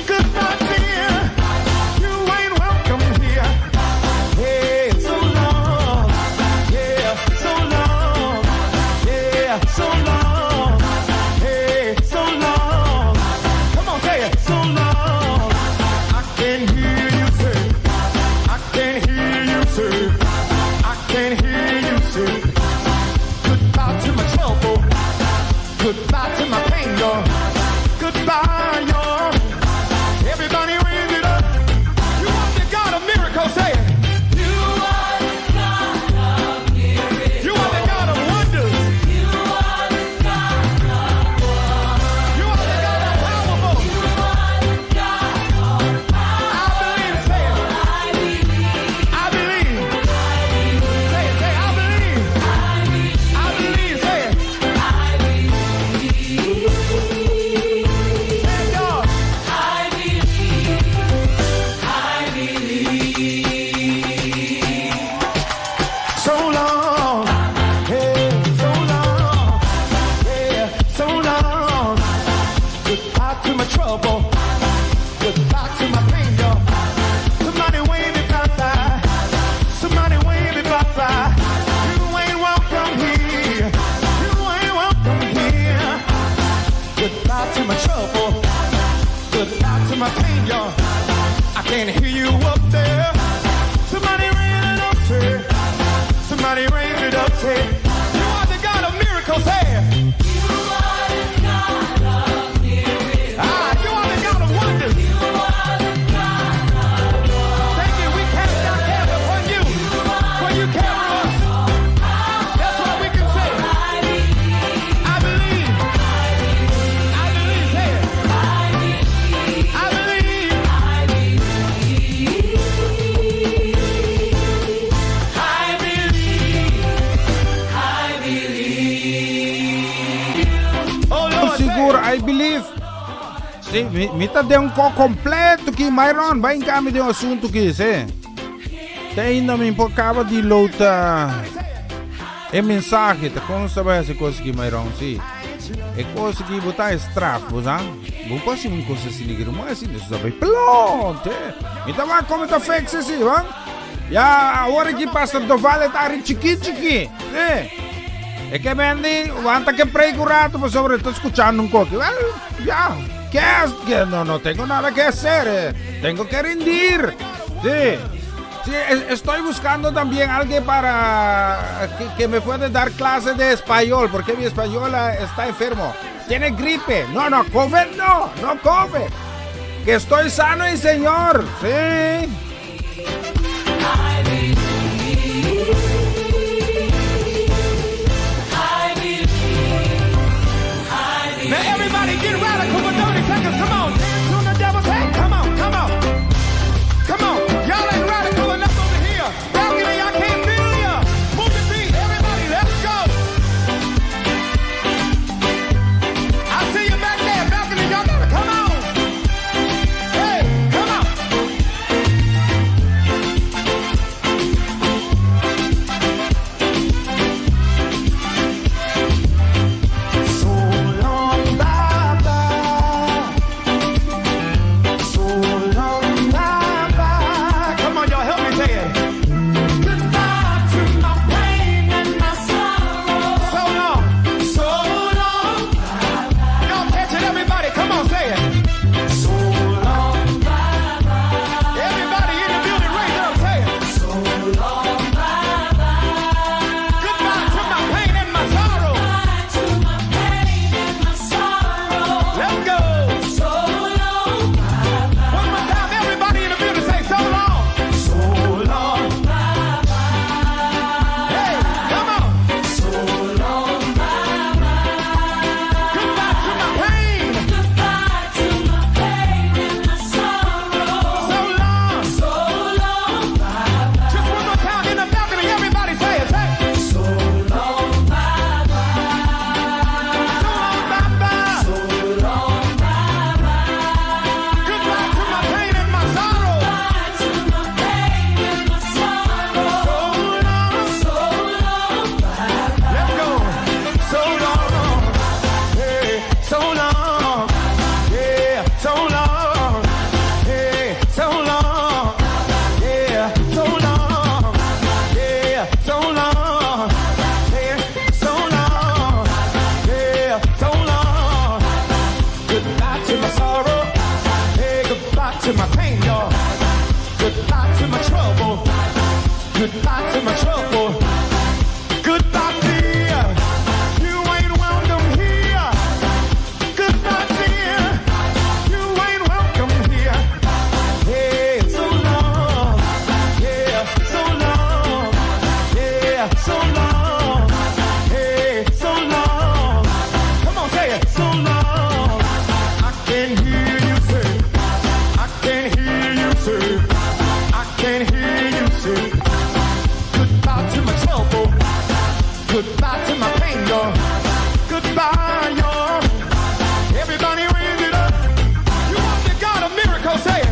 Goodbye, fear. You ain't welcome here. Hey, so long. Yeah, so long. Yeah, so long. Hey, so long. Come on, say it. So long. I can hear you say. I can hear you say. I can hear you say. Goodbye to my trouble. Goodbye to my pain, y'all. Goodbye, y'all. Everybody raise it up. You are the God of miracles, say it. You are the God of miracles. You are the God of wonders. You are the God of You are the God of powerful. You are the God of I believe, say it. I believe. I believe. Say it, say it, I believe. I believe, say it. I believe. Say it, y'all. I believe. I believe. So long. Hey, so long. Yeah, so long. Goodbye to my trouble. Goodbye to my pain, y'all. Somebody wave it bye-bye. Somebody wave it bye-bye. You ain't welcome here. You ain't welcome here. Goodbye to my trouble. Goodbye to my pain, y'all. I can't hear you up there. Somebody raise it up, say. Somebody raise it up, say. You are the God of miracles, say. You are the God of miracles. Ah, you are the God of wonders. You are the God of Thank you. We cast our cares upon you, for you care for us. That's why we can say, I believe. I believe. Say it. I believe. I believe. I believe. I believe. Oh Lord, Sigur, I believe. Si, mi ta den un ko kompleto ki Myron, bai kami den un asuntu ki, si. Te ainda mi por kaba di lota e mensahe, ta kon sa bai hasi kos ki Myron, si. E kos ki bo ta straf, bo sa? Bo por hasi un kos asina ki ruman asina, eso ta bai plonte. Mi ta wak komo ta fix si, wan? Ya, awor aki Pastor Dovale ta ari chiki chiki, si. E ke mendi, wanta ke preik un rato pasobra e ta skuchando un koki. Wel, ya, ke es? Ke no, no tengo nada que hacer, eh. Tengo que rendir. Sí. Sí, estoy buscando también alguien para que me puede dar clase de español, porque mi español está enfermo. Tiene gripe. No, no, COVID no, no COVID. Que estoy sano y señor. Sí. I believe. I believe. I believe. Now everybody get radical for 30 seconds. Come on. Dance on the devil's head. Come on, come on. Come on. Y'all ain't radical enough over here. Balcony, I can't feel ya. Move your feet. Everybody, let's go. I see you back there. Balcony, y'all gotta come on. Hey, come on. y'all. Goodbye to my trouble. Goodbye to my trouble. Goodbye, fear. You ain't welcome here. Goodbye, fear. You ain't welcome here. Hey, so long. Yeah, so long. Yeah, so long. Hey, so long. Come on, say it. So long. I can hear you say. I can hear you say. I can hear you say. Goodbye to my trouble. Goodbye to my pain, y'all. Goodbye, y'all. Everybody raise it up. You are the God of miracles, say it.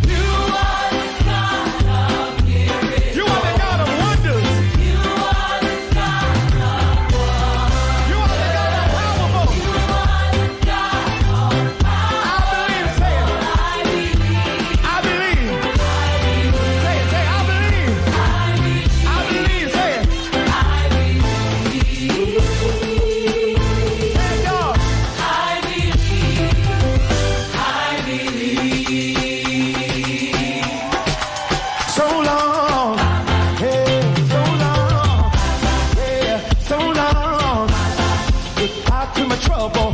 You are the God of miracles. You are the God of wonders. You are the God of You are the God of powerful. You are the God of I believe, say it. I believe. I believe. Say it, say it, I believe. I believe, say it. I believe. Say it, y'all. I believe. I believe. So long, hey, so long, yeah, so long. Goodbye to my trouble,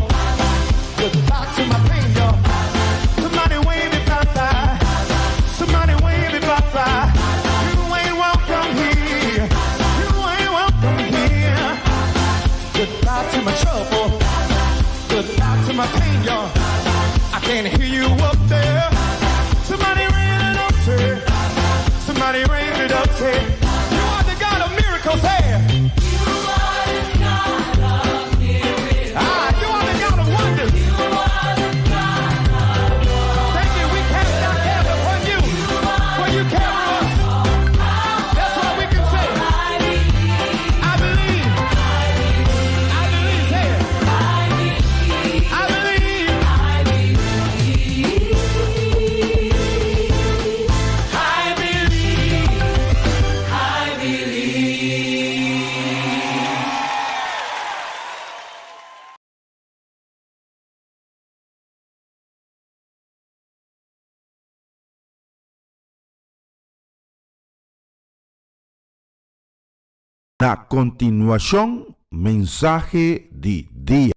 goodbye to my pain, y'all. Somebody wave it bye-bye, somebody wave it bye-bye. You ain't welcome here, you ain't welcome here. Goodbye to my trouble, goodbye to my pain, y'all. I can't hear you up there. Somebody raise it up, say. Somebody raise it up, say. You are the God of miracles, say. You are the God of miracles. Ah, you are the God of wonders. You are the God of Thank you. We cast our cares upon you, for you care for us. That's why we can say, I believe. I believe. I believe. Say it. I believe. I believe. I believe. I believe. Na kontinuashon mensahe di dia.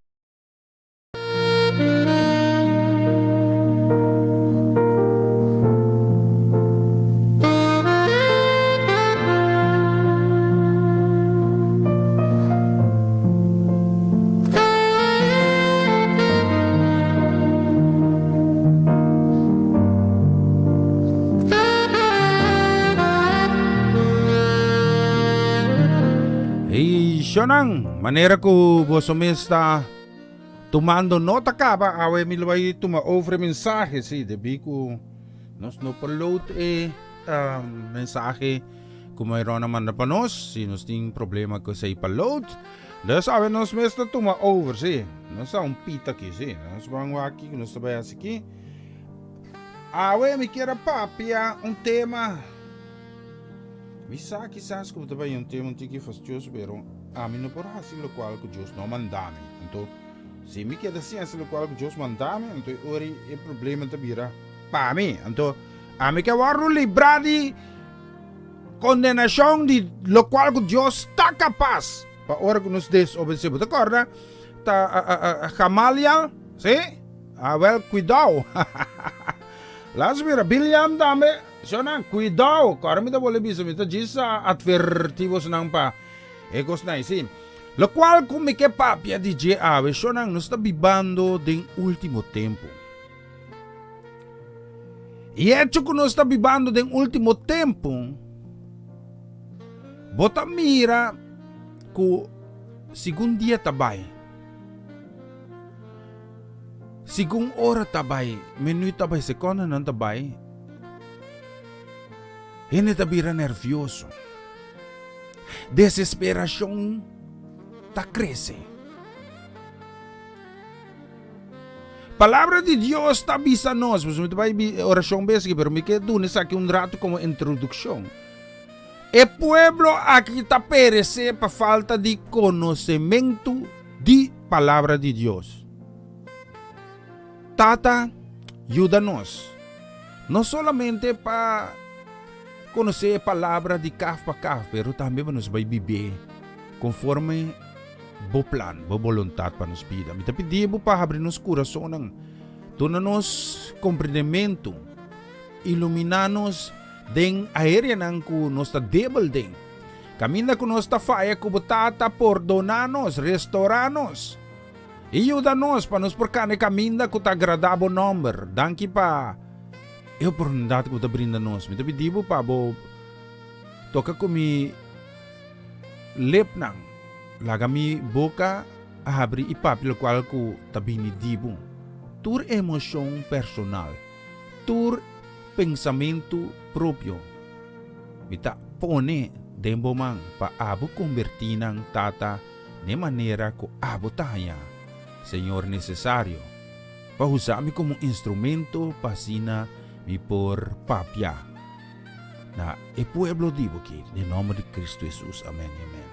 Hey, Shonan, manera ku boso mes ta tumando nota kaba, awe mi lo bai tuma over e mensahe, sí, debí ku nos no por load e um, mensahe ku Myron a manda pa nos, si nos tin problema ku esei pa load. Dus awe nos mes ta tuma over, sí. Nos ta un pita aki, sí. Nos ban wak kiko nos ta bai hasi aki. Awe mi kier a papia un tema. Mi sa kisas ku ta bai un tema un tiki fastioso, pero ami no por hasi lokual ku Dios no manda mi. Anto, si mi keda sin hasi lokual ku Dios manda mi, anto e ora e problema ta bira pa mi. Anto, ami ke wòrdu librá di kondenashon di lokual ku Dios ta kapas pa ora ku nos desobedesé. Bo ta kòrda ta Gamaliel? Sí? Awèl, kuidou! Las mira, Biliam tambe. Shownan, kuidou! Kòrda mi ta bolbe bisa, mi ta djis a atvertí bosonan pa e kosnan ei. Sí, lokual ku mi ke papia di dje awe, shownan, nos ta bibando den último tempu. E hecho ku nos ta bibando den último tempu, bo ta mira ku segun dia ta bai, segun ora ta bai, minuut ta bai, sekondanan ta bai, hende ta bira nervioso. Desesperashon ta krese. Palabra di Dios ta bisa nos, pues mi ta bai orashon bes aki, pero mi ke duna esaki un rato komo introdukshon. E pueblo aki ta peresé pa falta di konosementu di Palabra di Dios. Tata, yuda nos. No solamente pa konosé e palabra di kaf pa kaf, pero tambe pa nos bai bib'é konforme Bo plan, Bo boluntat pa nos bida. Mi ta pidi Bo pa habri nos kurasonnan, duna nos komprendementu, iluminá nos den areanan ku nos ta debel den. Kaminda ku nos ta faya ku Bo Tata, pordoná nos, restorá nos i yuda nos pa nos por kana e kaminda ku ta agradá Bo nòmber. Danki pa e oportunidat ku Bo ta brinda nos. Mi ta pidi Bo pa Bo toka ku mi lepnan, laga mi boka habri i papia lokual ku ta bini di Bo. Tur emoshon personal, tur pensamentu propio. Mi ta pone den bo man pa abo kombertí nan, Tata, n'e manera ku abo ta haña, Señor, nesesario, pa usa mi komo instrumento pa asina mi por papia na e pueblo di bo aki, den nòmber di Kristu Hesus. Amèn i amèn.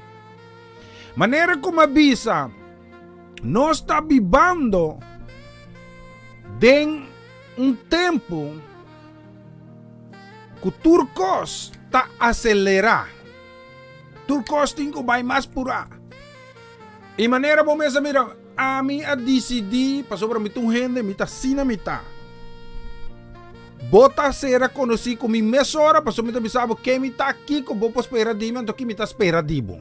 Manera ku mi a bisa, nos ta bibando den un tempu Ku tur kos ta aselerá. Tur kos tin ku bai mas purá. I manera bo mes a mira, ami a disidí, pasobra mi ta un hende, mi ta asina mi ta. Bo ta sera konosí ku mi mesora, pasobra mi ta bisa bo ken mi ta, kiko bo por spera di mi, anto ki mi ta spera di bo.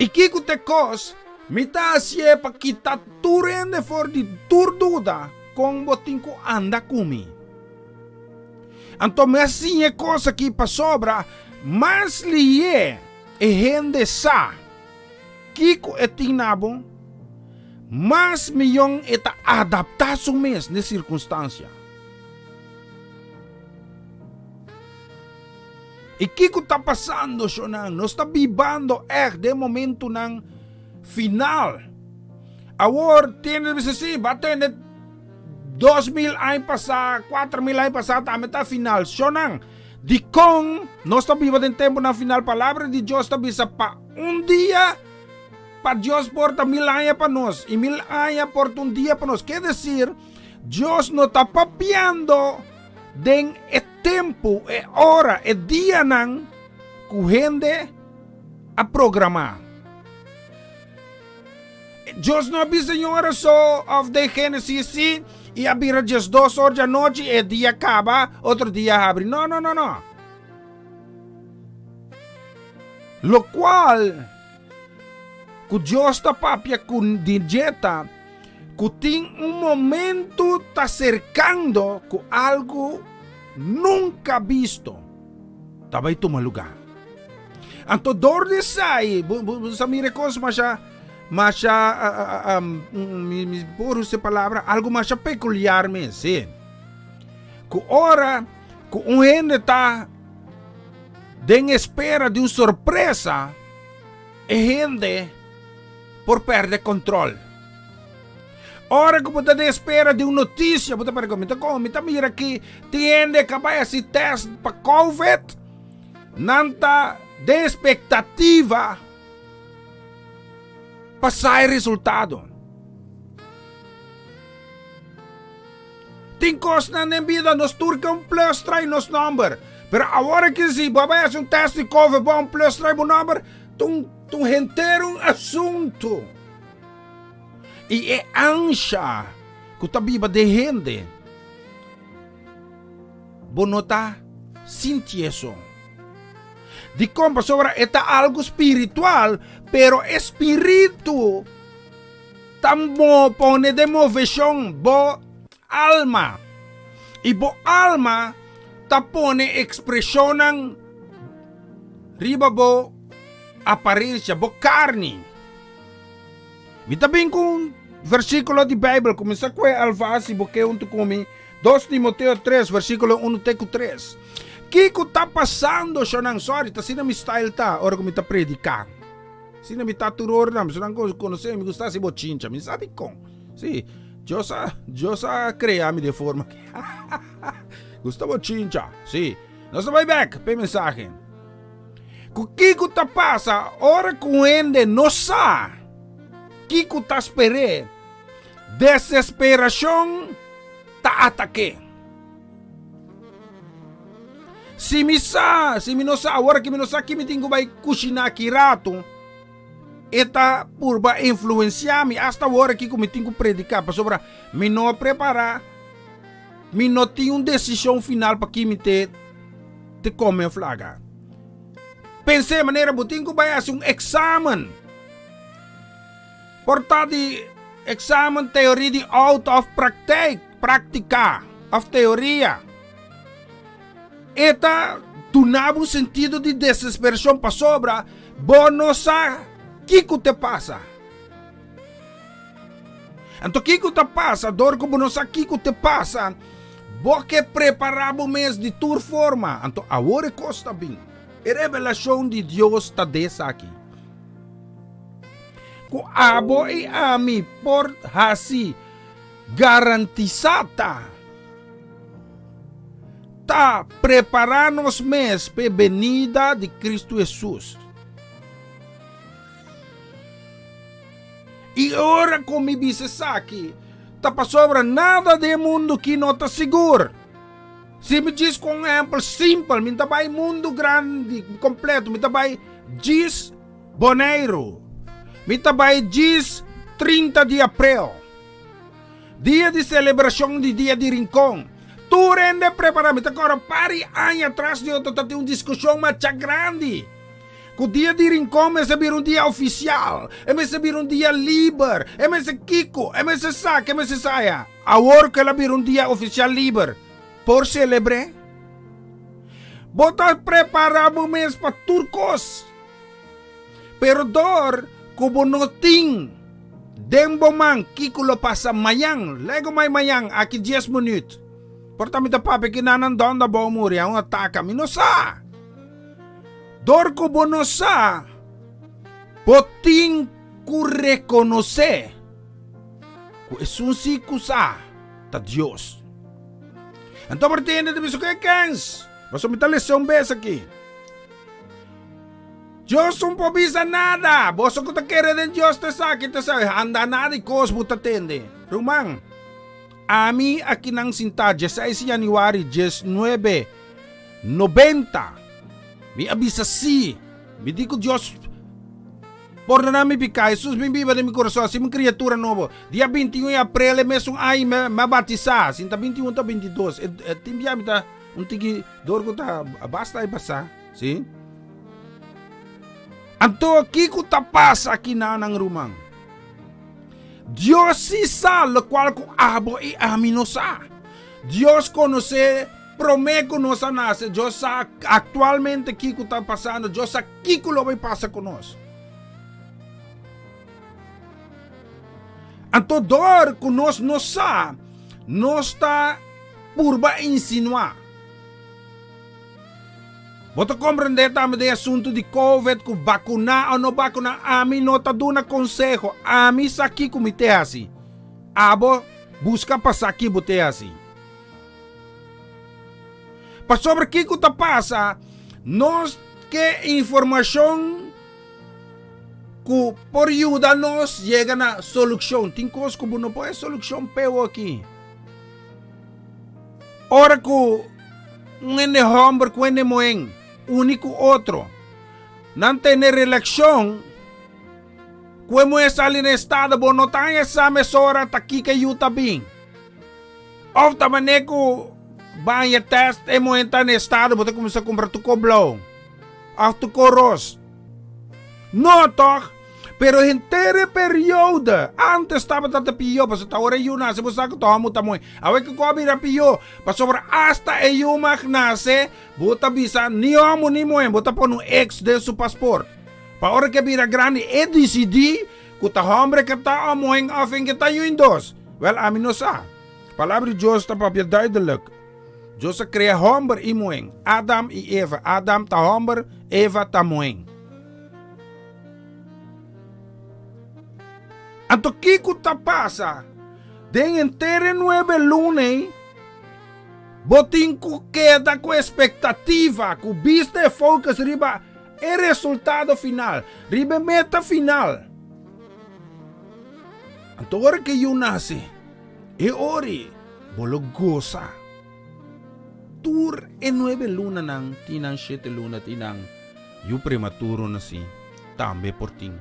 I kiko ta e kos? Mi ta hasié pa kita tur hende for di tur duda kon bo tin ku anda ku mi. Anto mi a siña e kos aki pasobra mas lihé e hende sa kiko e tin na bo, mas miyon e ta adaptá su mes n'e sirkunstansia. I kiko ta pasando, shonnan? Nos ta bibando ègt den momentunan final. Awor tin hende bisa, sí, bo a tende 2000 aña pasá, 4000 aña pasá tambe ta final. Shonnan, dikon nos ta biba den tempunan final? Palabra di Dios ta bisa pa un dia pa Dios por ta mil aña pa nos, i mil aña por ta un dia pa nos. Ke desir, Dios no ta papiando den e tempu, e ora, e dianan ku hende a programá. Dios no a bisa un ora so of den Genesis si i a bira 12 or di anochi e dia kaba, otro dia habri. No, no, no, no. Lokual ku Dios ta papia ku di dje ta ku tin un momento ta serkando ku algu nunka bisto ta bai tuma lugá. Anto dor di esai, bo, bo, bo sa mira e kos masha, masha, mi, mi por usa e palabra, algu masha pekuliar mes, sí. Ku ora ku un hende ta den espera di un sorpresa, e hende por perde kontrol. Ora ku bo ta den espera di un notisia, bo ta perde kontrol. Mi ta kon, mi ta mira ki tin hende ka bai hasi test pa covid, Nan ta den espektativa pa sa e resultado. Tin kosnan den bida nos tur ke un plus trae nos nòmber. Pero awor aki si bo a bai hasi un tèst di covid bo a un plus trae bo nòmber, ta un ta un henter un asuntu. I e ansha ku ta biba den hende. Bo no ta sinti eso. Dikon? Pasobra e ta algu spiritual, pero e spiritu ta pone den moveshon bo alma. I bo alma ta pone ekspreshonnan riba bo aparensia, bo karni. Mi ta bin ku un versíkulo di Beibel, kuminsá ku e alvas si bo ke huntu ku mi. Dos Timoteo tres, versíkulo unu te ku tres. Kiko ta pasando, shonnan? Sorry, ta asina mi style ta ora ku mi ta prediká. Asina mi ta tur ora nan. Shonnan konosé mi gusta hasi bochincha. Mi sa dikon. Sí, Dios a, Dios a krea mi den forma ki. Gusta bochincha. Sí. Nos ta bai bèk p'e mensahe. Ku kiko ta pasa ora ku un hende no sa kiko ta sper'é? Desesperashon ta atak'é. Si mi sa, si mi no sa, awor aki mi no sa ki mi tin ku bai kushiná ki ratu, e ta purba influensiá mi asta awor aki ku mi tin ku prediká, pasobra mi no a prepará, mi no tin un desishon final pa ki mi te te kome òf laga. Pens'é manera bo tin ku bai hasi un eksamen. Por ta di eksamen teoria di outo òf praktijk, práktika òf teoria. E ta duna bo un sentido di desesperashon pasobra bo no sa kiko te pasa. Anto kiko ta pasa dor ku bo no sa kiko te pasa, bo ke prepará bo mes di tur forma. Anto awor e kos ta bin. E revelashon di Dios ta des aki. Ku abo i ami por hasi garantisá ta, ta prepará nos mes p'e benida di Kristu Hesus. I ora ku mi bisa esaki, ta pasobra nada den e mundu ki no ta sigur. Si mi djis ku un ehèmpel simpel, mi ta bai mundu grandi kompleto, mi ta bai djis Boneiru, Mi ta bai djis 30 di aprel, dia di selebrashon di Dia di Rincon. Tur hende prepará. Mi ta kòrda par di aña atras di otro ta tin un diskushon masha grandi ku Dia di Rincon mester bira un dia ofisial, e mester bira un dia liber, e mester kiko, e mester sa, ke mester saya. Awor ku el a bira un dia ofisial liber, por selebr'é? Bo ta prepará bo mes pa tur kos. Pero dor ku bo no tin den bo man kiko lo pasa mañan, lego mai mañan, aki dies minüt. Por ta mi ta papia ki nan nan dònda bou muri, a un ataka, mi no sa. Dor ku bo no sa, bo tin ku rekonosé ku esun si ku sa ta Dios. Anto por tin hende ta bisa ku e kens, pasobra mi ta lesa un bes aki. Dios un por bisa nada. Boso ku ta kere den Dios ta esaki ta esaki. Anda nada di kos bo ta tende. Ruman, ami akinan sintá dieseis di yanüari diesnuebe nobenta. Mi a bisa sí. Mi di ku Dios pordoná mi piká. Hesus bin biba den mi kurason. Hasi mi kriatura nobo. Dia bintiun di aprel e mesun aña mi a batisá. Si ta bintiun ta bintidos. E tin bia mi ta un tiki dor ku ta basta e basá. Sí. Anto kiko ta pasa aki nanan ruman? Dios sí sa lokual ku abo i ami no sa. Dios konosé promé ku nos a nase. Dios sa aktualmente kiko ta pasando. Dios sa kiko lo bai pasa ku nos. Anto dor ku nos no sa, nos ta purba insinuá. Bo ta komprendé tambe den asuntu di covid ku bakuná o no bakuná ami no ta duna konseho ami sa kiko mi te hasi abo buska pa sa ki bo te hasi pasobra kiko ta pasa nos ke informashon ku por yuda nos yega na solushon tin kos ku bo no por e solushon p'e aki. Ora ku un hende hòmber ku hende muhé uni ku otro, nan tene relashon ku e muhé sali na estado, bo no ta haña sa mesora ta kiko e yu ta bin. Òf ta manera ku bo haña tèst e muhé ta na estado, bo ta kuminsá kumpra tur kos blou òf tur kos ros. No tòg? Pero henter e periodo antes tabata ta pió, pasobra ta ora e yu nase bo sa ku ta hòmber ta muhé. Awe kiko a bira pió? Pasobra asta e yu mag nase, bo ta bisa ni hòmber ni muhé, bo ta pone un X den su pasport. Pa ora ku e bira grandi e disidí ku ta hòmber ke ta òf muhé òf en ke ta yu indos. Wèl, ami no sa. Palabra di Dios ta papia duidelijk. Dios a krea hòmber i muhé, Adam i Eva. Adam ta hòmber, Eva ta muhé. Anto kiko ta pasa? Den henter e nuebe luna ei, bo tin ku keda ku espektativa, ku bista e focus riba e resultado final, riba e meta final. Anto ora ku e yu nase, E ori bo lo gosa. Tur e nuebe lunanan tin nan shete luna tin nan yu prematuro nasi tambe por tin.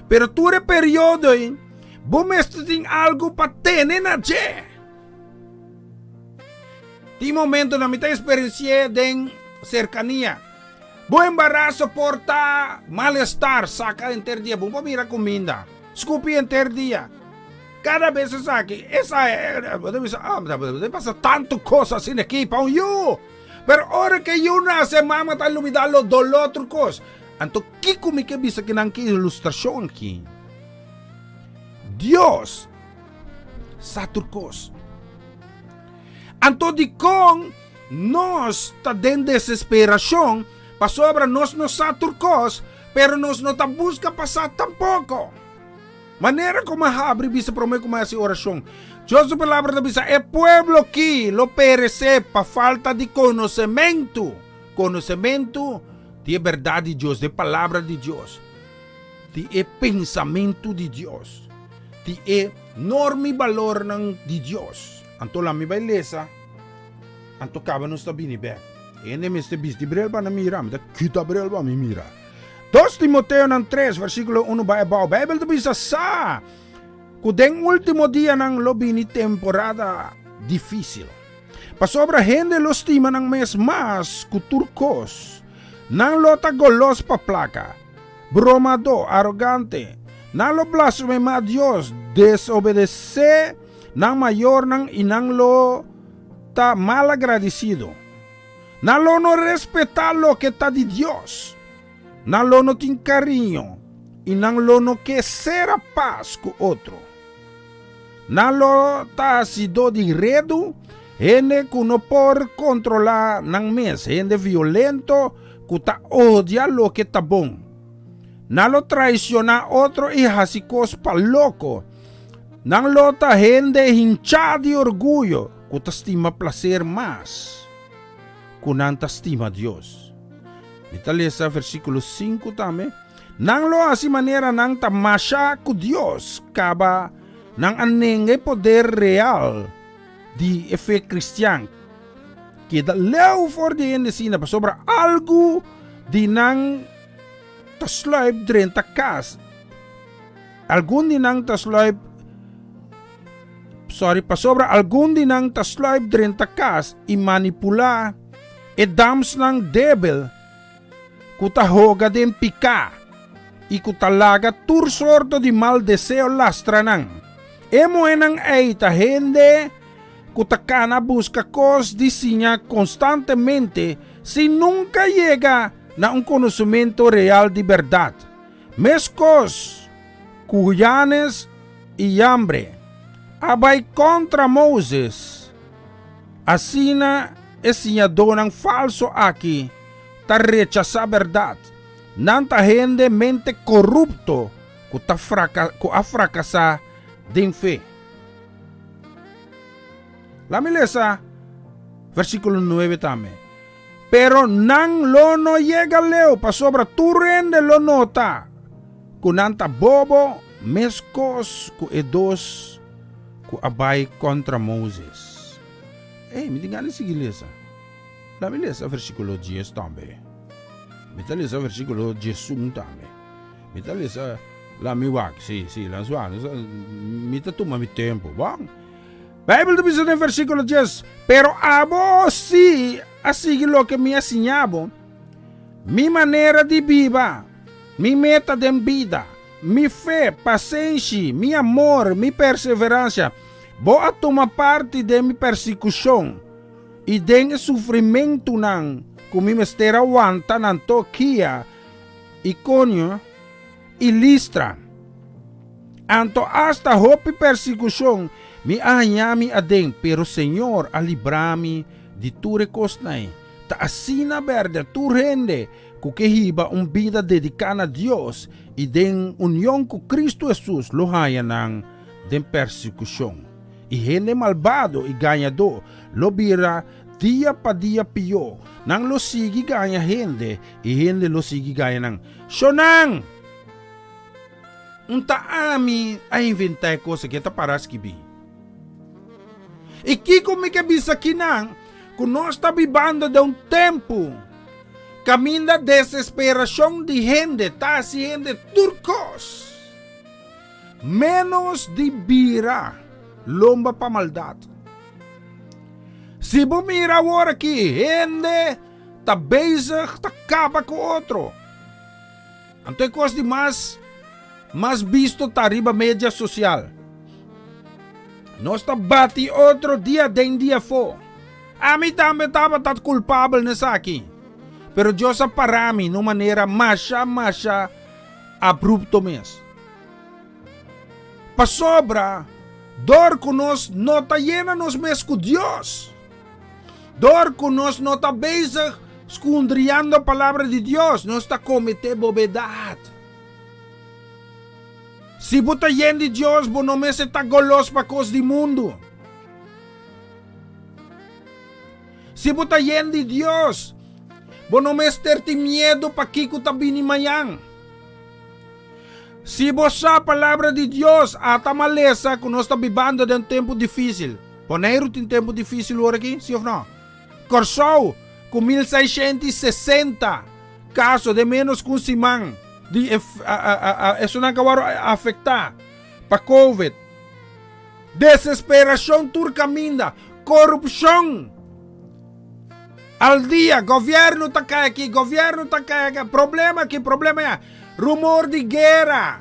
Pero tur e periodo ei bo mester tin algu pa tene na dje. Tin momentonan mi ta experienci'é den serkania. Bo embaraso por ta malestar, saka henter dia, bo por mira kuminda, skupi henter dia. Kada bes esaki, esa bo ta bisa, ah, bo ta pasa tantu kos asina aki pa un yu. Pero ora ke yu nase, mama ta lubida lo doló tur kos. Anto kiko mi ke bisa kinan ki ilustrashon aki? Dios sa tur kos. Anto dikon nos ta den desesperashon? Pasobra nos no sa tur kos, pero nos no ta buska pa sa tampoko. Manera ku mi a habri bisa promé ku mi a hasi orashon, Dios su Palabra ta bisa, E pueblo ki lo peresé pa falta di konosementu. Konosementu di e bèrdat di Dios, di e Palabra di Dios, di e pensamentu di Dios, di e norma i balornan di Dios. Anto laat mi bai lesa, anto kaba nos ta bini bèk. Hende mester bisti bril pa nan mira, mi ta kita bril pa mi mira. Dos Timoteonan tres, versíkulo unu bai abou, Beibel ta bisa sa ku den último dianan lo bini temporada difísil. Pasobra hende lo stima nan mes mas ku tur kos. Nan lo ta golos pa plaka, bromadó, arogante. Nan lo blasfemá Dios, desobedesé nan mayornan i nan lo ta malagradisido. Nan lo no respetá loke ta di Dios, nan lo no tin kariño i nan lo no ke sera pas ku otro. Nan lo ta hasidó di redu, hende ku no por kontrolá nan mes, hende violento ku ta odia loke ta bon. Nan lo traisioná otro i hasi kos pa loko. Nan lo ta hende hinchá di orguyo. Ku ta stima plaser mas ku nan ta stima Dios. Mi ta lesa versíkulo sinku tambe, Nan lo hasi manera nan ta masha ku Dios, kaba nan a nenga e poder real di e fe kristian. Keda leu for di hende asina, pasobra algu di nan ta sluip drenta kas. Algun di nan ta sluip Sorry, pasobra algun di nan ta sluip drenta kas i manipulá e damsnan débil ku ta hoga den piká i ku ta laga tur sorto di mal deseo lastra nan. E muhénan ei ta hende ku ta kana buska kos di siña konstantemente sin nunka yega na un konosementu real di bèrdat. Meskos ku Janes i Jambre a bai kontra Moses, asina e siñadónan falso aki ta rechasá bèrdat. Nan ta hende mente korupto ku ta ku a frakasá den fe. Laat mi lesa versíkulo nuebe tambe. Pero nan lo no yega leu pasobra tur hende lo nota ku nan ta bobo meskos ku e dos ku a bai kontra Moses. Ey, mi tin gana di sigui lesa. Laat mi lesa versíkulo dies tambe. Mi ta lesa versíkulo diesun tambe. Mi ta lesa, laat mi wak, si, si, laat mi wak. Mi ta tuma mi tempu, bon. Bijbel ta bisa den versíkulo dies, Pero abo sí a sigui loke mi a siña bo, mi manera di biba, mi meta den bida, mi fe, pasenshi, mi amor, mi perseveransia. Bo a tuma parti den mi persekushon i den e sufrimentunan ku mi mester a wanta na Antiokia, Ikonio i Listra. Anto asta hopi persekushon mi a haña mi aden, pero Señor a libra mi di tur e kosnan ei. Ta asina bèrdè tur hende ku ke hiba un bida dediká na Dios i den union ku Kristu Hesus lo haña nan den persekushon. I hende malbado i gañadó lo bira dia pa dia pió, nan lo sigui gaña hende i hende lo sigui gaña nan. Shonnan! Un ta ami a inventá e kos aki, e ta pará skibí. I kiko mi ke bisa kinan? ku nos ta bibando den un tempu kaminda desesperashon di hende ta hasi hende tur kos ménos di bira lomba pa maldat. Si bo mira awor aki hende ta bezig ta kaba ku otro. Anto e kos di mas mas bisto ta riba media sosial. Nos ta bati otro dia den dia afó. Ami tambe tabata kulpabel na esaki. Pero Dios a para mi na un manera masha masha abrupto mes. Pasobra dor ku nos no ta yena nos mes ku Dios, dor ku nos no ta bezig skundriando palabra di Dios, nos ta kometé bobedat. Si bo ta yen di Dios, bo no mester ta golos pa kos di mundu. Si bo ta yen di Dios, bo no mester tin miedu pa kiko ta bini mañan. Si bo sa Palabra di Dios, ata malesa ku nos ta bibando den tempu difísil. Boneiru tin tempu difísil ora aki, si òf no? Kòrsou, ku 1660 kaso den ménos ku un siman di esunnan ku a wòrdu afektá pa covid. Desesperashon tur kaminda, korupshon al dia, gobièrnu ta kai aki, gobièrnu ta kai aki, problema aki, problema aya. Rumor di guera.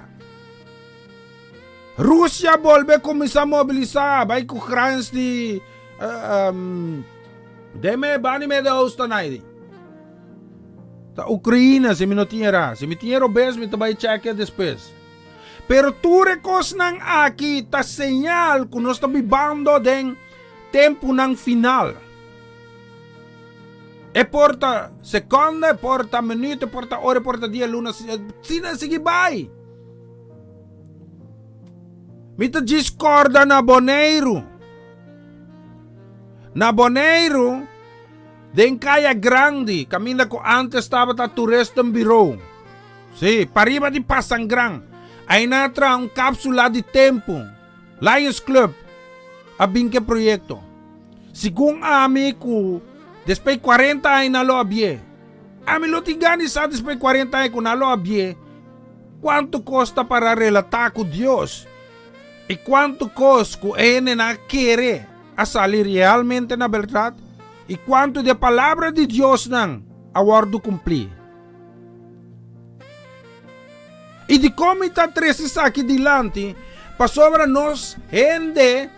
Rusia bolbe kuminsá mobilisá bai ku grens di den me bani Midden-Oosten ai. Ta Ukraina si mi no tin era. Si mi tin era obes mi ta bai chèkè despues. Pero tur e kosnan aki ta señal ku nos ta bibando den tempunan final. E por ta sekonda, e por ta minuut, e por ta ora, e por ta dia, luna, asina sigui bai. Mi ta djis kòrda na Boneiru. Na Boneiru, den Kaya Grandi, kaminda ku ántes tabata Toeristenbureau. Sí, pariba di Pasangran. Ainan a traha un kápsula di tempu. Lions Club a bin ku e proyekto. Segun ami ku despues di kuarenta aña nan lo a bié. Ami lo tin gana di sa despues di kuarenta aña ku nan lo a bié kuantu kos ta para relatá ku Dios i kuantu kos ku e hendenan a kere a sali realmente na bèrdat i kuantu di e palabra di Diosnan a wòrdu kumplí. I dikon mi ta trese esaki dilanti? Pasobra nos hende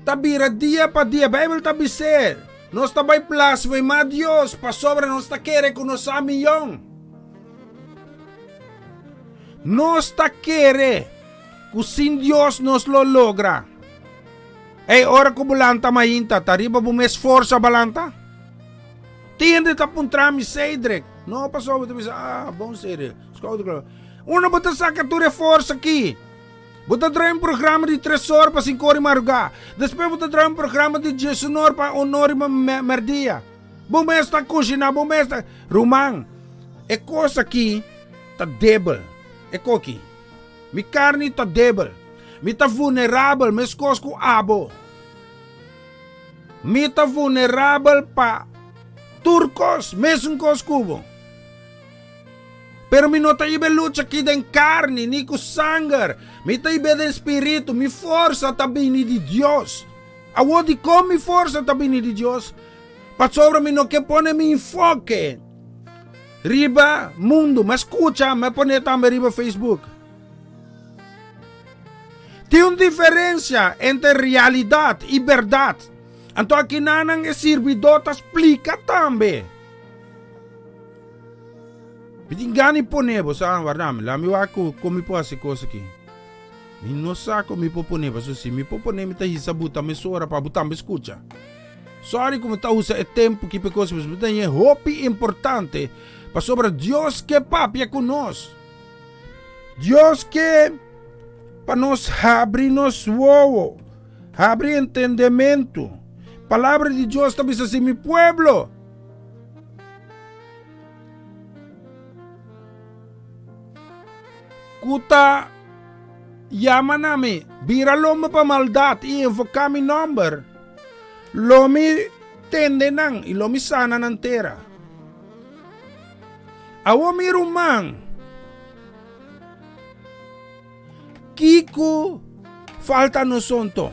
ta bira dia pa dia. Beibel ta bis'é, nos ta bai blasfemá Dios pasobra nos ta kere ku nos sa miyon. Nos ta kere ku sin Dios nos lo logra. Ey, ora ku bo lanta mainta, ta riba bo mes forsa bo lanta? Tin hende ta puntra mi, Cedric, no pasobra bo ta bisa, ah, bon Cedric, schouderklop. Unda bo ta saka tur e forsa aki? Bo ta traha un programa di tres or pa sinku or di marugá. Despues bo ta traha un programa di diesun or pa un or di merdia. Bo mes ta kushiná, bo mes ta. Ruman, e kos aki ta debel. E koki. Mi karni ta debel. Mi ta vulnerabel meskos ku abo. Mi ta vulnerabel pa tur kos, mesun kos ku bo. Pero mi no ta ibe lucha aki den karni ni ku sanger. Mi ta ibe den spiritu. Mi forsa ta bini di Dios. Awor dikon mi forsa ta bini di Dios? Pasobra mi no ke pone mi enfoke riba mundu. Mi a skucha, mi a pone tambe riba Facebook. Tin un diferensia entre realidat i bèrdat. Anto akinanan e sirbidó ta splika tambe. Mi tin gana di pone bo, sa, warda mi, laat mi wak ku kon mi por hasi kos aki. Mi no sa kon mi por pone, pasobra si mi por pone mi ta hisa buta mesora pa bo tambe skucha. Sorry ku mi ta usa e tempu ki pa e kos, pasobra mi ta haña hopi importante, pasobra Dios ke papia ku nos. Dios ke pa nos habri nos wowo, habri entendementu. Palabra di Dios ta bisa si mi pueblo. Ku ta yama na mi, bira lomba pa maldat i invoká mi nòmber, lo mi. tende nan i lo mi sana nan tera. Awor mi ruman, kiko falta nos anto?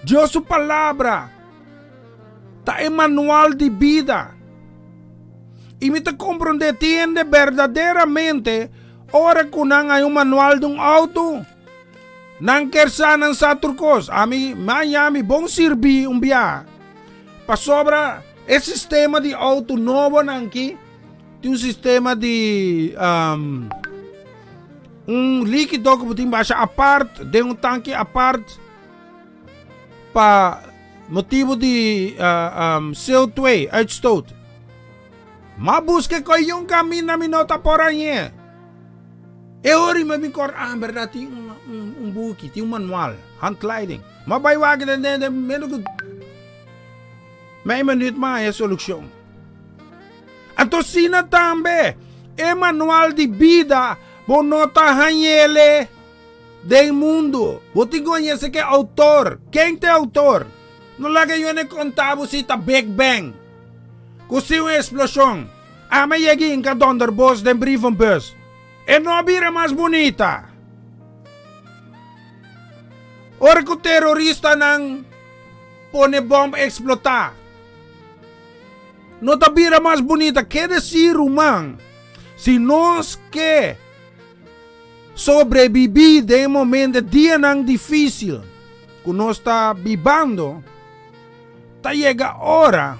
Dios su palabra ta e manual di bida. I mi ta komprondé tin hende berdaderamente ora ku nan hay un manual di un outo, nan ker sa nan sa tur kos. Ami maña mi bon sirbí un biaha pasobra e sistema di outo nobonan aki tin un sistema di un likido ku bo tin basha apart den un tanki apart pa motibu di CO2 uitstoot. Ma buska e koi un kaminda mi no ta por hañ'é. E ora mi bin kòrda, ah, bèrdat tin un buki, tin un manual, handleiding. Ma bai wak den den menos ku mei minuut mi a haña e solushon. Anto asina tambe e manual di bida bo no ta hañ'ele den mundu. Bo tin ku haña esaki outor. Ken ta e outor? No laga yone konta bo si ta Big Bang ku si un eksploshon. Ami a yega hinka donderbos den brievenbus. E no a bira mas bunita. Ora ku teroristanan pone bòm eksplotá. No ta bira mas bunita. Ke desi ruman, si nos ke sobrebibí den e momento, e dianan difísil ku nos ta bibando, ta yega ora,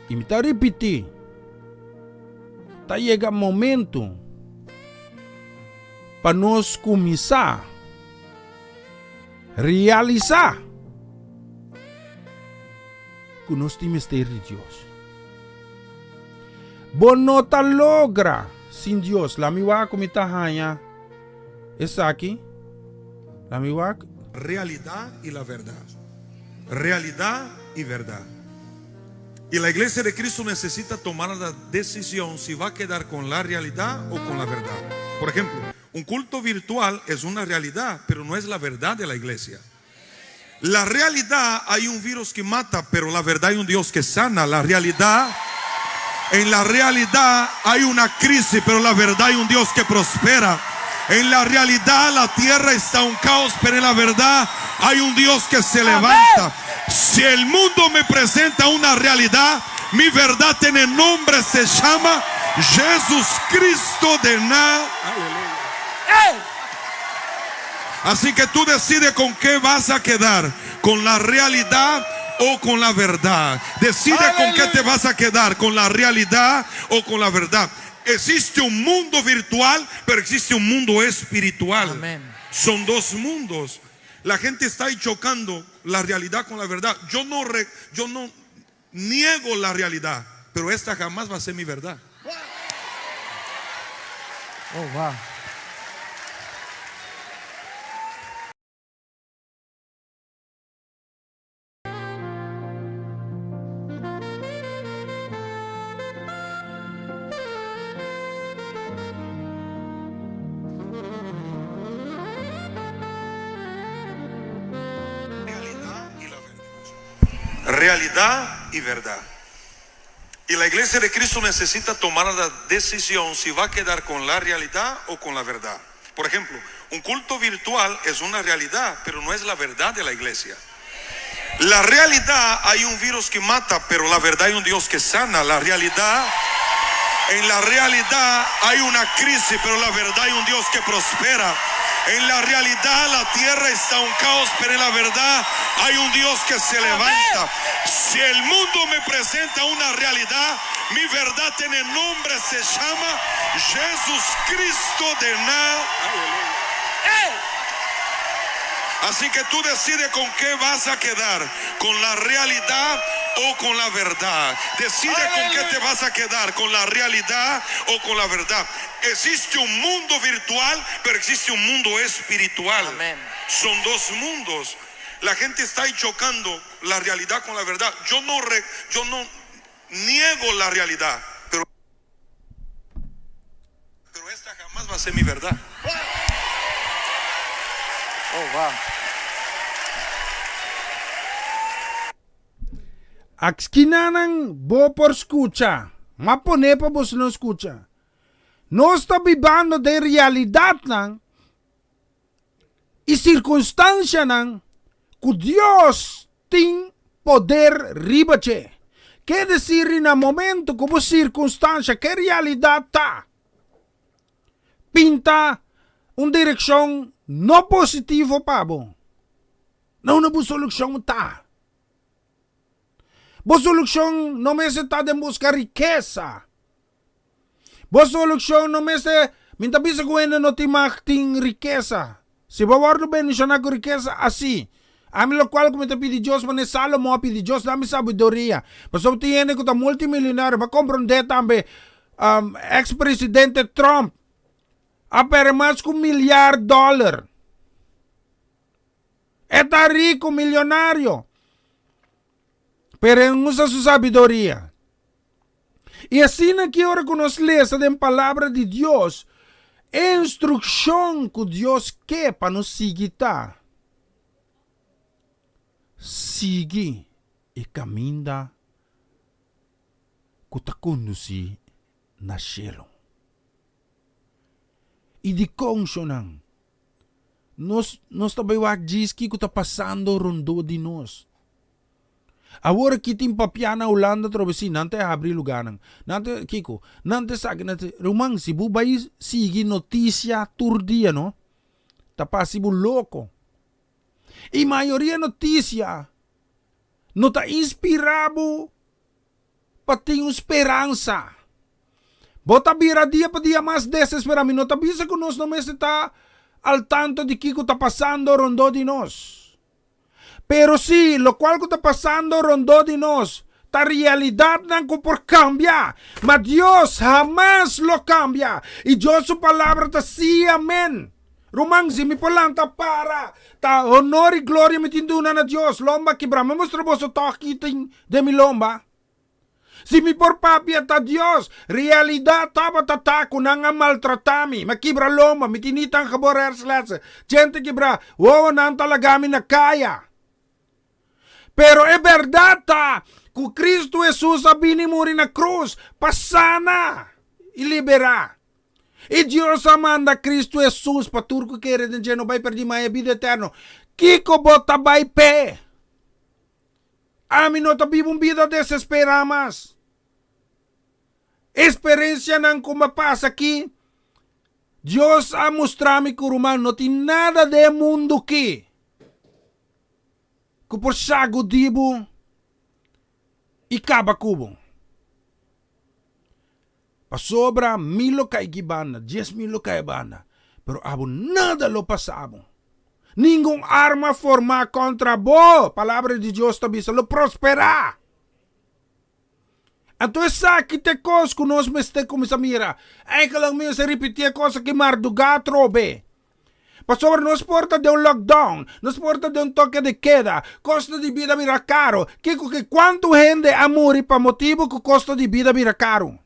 i mi ta ripití, ta yega momento pa nos kuminsá Realisá ku nos tin mester di Dios. Bo no ta logra sin Dios. Laat mi wak ku mi ta haña esaki. Laat mi wak. Realidad y la verdad. Realidad y verdad. Y la iglesia de Cristo necesita tomar la decisión si va a quedar con la realidad o con la verdad. Por ejemplo, Un culto virtual es una realidad, pero no es la verdad de la iglesia. La realidad hay un virus que mata, pero la verdad hay un Dios que sana. La realidad, en la realidad hay una crisis, pero la verdad hay un Dios que prospera. En la realidad la tierra está un caos, pero en la verdad hay un Dios que se levanta. Si el mundo me presenta una realidad, mi verdad tiene nombre, se llama Jesús Cristo de Nazaret. Así que tú decides con qué vas a quedar, con la realidad o con la verdad. Decide con qué te vas a quedar, con la realidad o con la verdad. Existe un mundo virtual, pero existe un mundo espiritual. Son dos mundos. La gente está ahí chocando la realidad con la verdad. Yo no, yo no niego la realidad, pero esta jamás va a ser mi verdad. Oh, wow. Realidad y verdad. Y la iglesia de Cristo necesita tomar la decisión si va a quedar con la realidad o con la verdad. Por ejemplo, un culto virtual es una realidad, pero no es la verdad de la iglesia. La realidad hay un virus que mata, pero la verdad hay un Dios que sana. La realidad, en la realidad hay una crisis, pero la verdad hay un Dios que prospera. En la realidad la tierra está un caos, pero en la verdad hay un Dios que se levanta. Si el mundo me presenta una realidad, mi verdad tiene nombre, se llama Jesús Cristo de Nazaret. Así que tú decides con qué vas a quedar, con la realidad o con la verdad. Decide con qué te vas a quedar, con la realidad o con la verdad. Existe un mundo virtual, pero existe un mundo espiritual. Son dos mundos. La gente está ahí chocando la realidad con la verdad. Yo no, yo no niego la realidad, pero, pero esta jamás va a ser mi verdad. Oh, wow. Akskinanan bo por skucha, m'a pone pa boso no skucha. Nos ta bibando den realidatnan i sirkunstansianan ku Dios tin poder riba dje. Ke desir ri na momento ku bo sirkunstansia, ke realidat ta pinta un direkshon no positivo pa bo, na unda bo solushon ta? Bo solushon no mester ta den buska rikesa. Bo solushon no mester, mi ta bisa ku hende no tin mag tin rikesa. Si bo wòrdu bendishoná ku rikesa, así. Ami lokual ku mi ta pidi Dios manera Salomo a pidi Dios dami sabiduria. Pasobra tin hende ku ta multimilionario, bo a komprondé tambe eks presidente Trump a pèrdè mas ku milyar dòler. E ta riku, milionario. Pero e usa su sabiduria. I asina ki ora ku nos lesa den Palabra di Dios, e instrukshon ku Dios ke pa nos sigui ta, Sigui e kaminda ku ta kondusí na shelu. I dikon, shonnan, nos nos ta bai wak djis kiko ta pasando rondó di nos? Awor aki tin papia na Hulanda atrobe si nan ta e habri lugarnan. Nan ta kiko? Nan ta esaki nan ta ruman si bo bai sigui noticia tur dia no ta pasi bo loko. Y mayoria noticia no ta inspira bo pa tin un speransa. Bo ta bira dia pa dia mas desespera. Mi no ta bisa ku nos no mester ta al tanto di kiko ta pasando rondó di nos. Pero sí, lokual ku ta pasando rondó di nos ta realidatnan ku por kambia. Ma Dios hamas lo kambia, i Dios su palabra ta sí i amén. Ruman, si mi por lanta para, ta honor i gloria mi tin duna na Dios. Lomba kibrá, mi mustra boso tòg ki tin den mi lomba. Si mi por papia ta Dios, realidad tabata ta cu nan a maltrata mi, mi a kibra lomba, mi tin niet aangeboren hersenletsel, djente kibra, wowonan ta laga mi na caya. Pero e berdad ta cu Cristo Jesus a bini muri na cruz pa sana y libera. Y Dios a manda Cristo Jesus pa tur cu kere den dje no bay perdi ma haya bida eterno. Kico bo ta bay p'e? Ami no ta biba un bida desesperá mas. Eksperensianan ku mi a pasa aki, Dios a mustra mi ku ruman no tin nada den e mundu aki ku por sagudí bo i kaba ku bo. Pasobra mi lo kai ki banda, 10,000 lo kai e banda, pero abo nada lo pasa bo. Ningun arma formá kontra bo, Palabra di Dios ta bisa, lo prosperá. Anto esaki ta e kos ku nos mester kuminsá mira. Eigenlijk mi mester ripití e kos aki mardugá atrobe. Pasobra nos por ta den un lockdown, nos por ta den un toke de keda, kosto di bida bira karo. Kiko ke kuantu hende a muri pa motibu ku kosto di bida bira karo?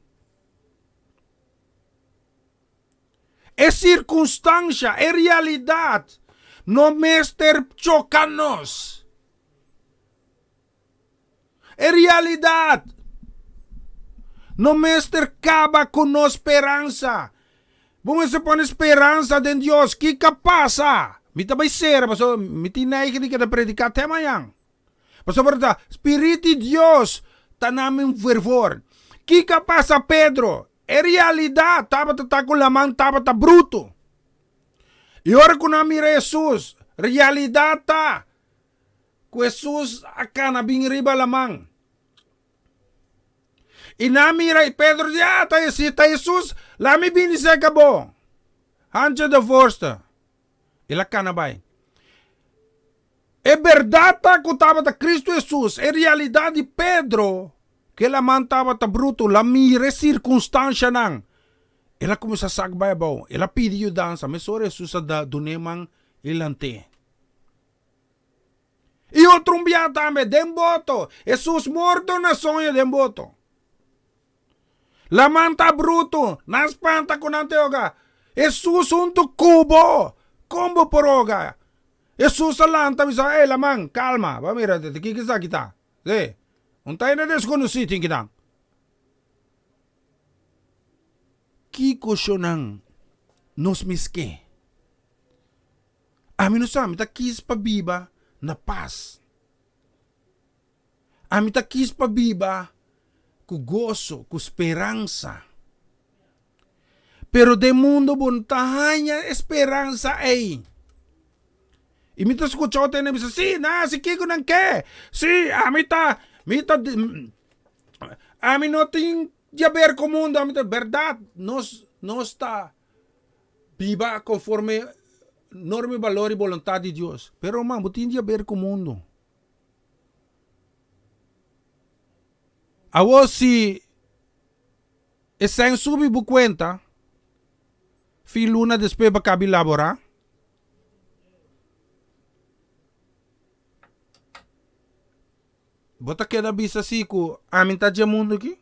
E sirkunstansha, e realidat no mester choka nos. E realidat no mester kaba ku nos speransa. Bo mester pone speransa den Dios. Kiko a pasa? Mi ta bai sera pasobra mi tin neiging di keda prediká te mañan. Pasobra ta Spirit di Dios ta na mi fervor. Kiko a pasa Pedro? E realidat tabata ta ku laman tabata brutu. I ora ku nan a mira Hesus, realidat ta ku Hesus a kana bin riba laman. I nan a mira i Pedro di, Ah, ta si ta Hesus, laga mi bini serka bo. Handje de voorste. El a kana bai. E bèrdat ta ku tabata Kristu Hesus, e realidat di Pedro, ku e laman tabata brutu, el a mira e sirkunstanshanan. El a kuminsá sak bai abou, el a pidi yudansa, mesora Hesus a da dun'é man i lant'é. I otro un bia tambe, den boto, Hesus morto na soño den boto. Laman ta brutu, nan spanta ku nan te hoga. Hesus huntu ku bo, kon bo por hoga? Hesus a lanta bisa, Ey laman, kalma, bo a mira, kiko esaki ta? Si. Un ta hende deskonosí tin kinan. Kiko shonnan nos mes ke? Ami no sa, mi ta kis pa biba na pas. Ami ta kis pa biba ku goso, ku speransa. Pero den mundo bo no ta haña e speransa ei. I mi ta skucha otro hende bisa, sí, nan hasi kiko nan ke. Sí, ami ta, mi ta, ami no tin diaber ku mundo, ami ta, bèrdat, nos, nos ta biba konforme norma i balor i boluntat di Dios. Pero ruman, bo tin diaber ku mundo. Awor si e sèn subi bo kuenta, fin luna despues bo a kabi laborá. Bo ta keda bisa si ku ami ta dje mundu aki?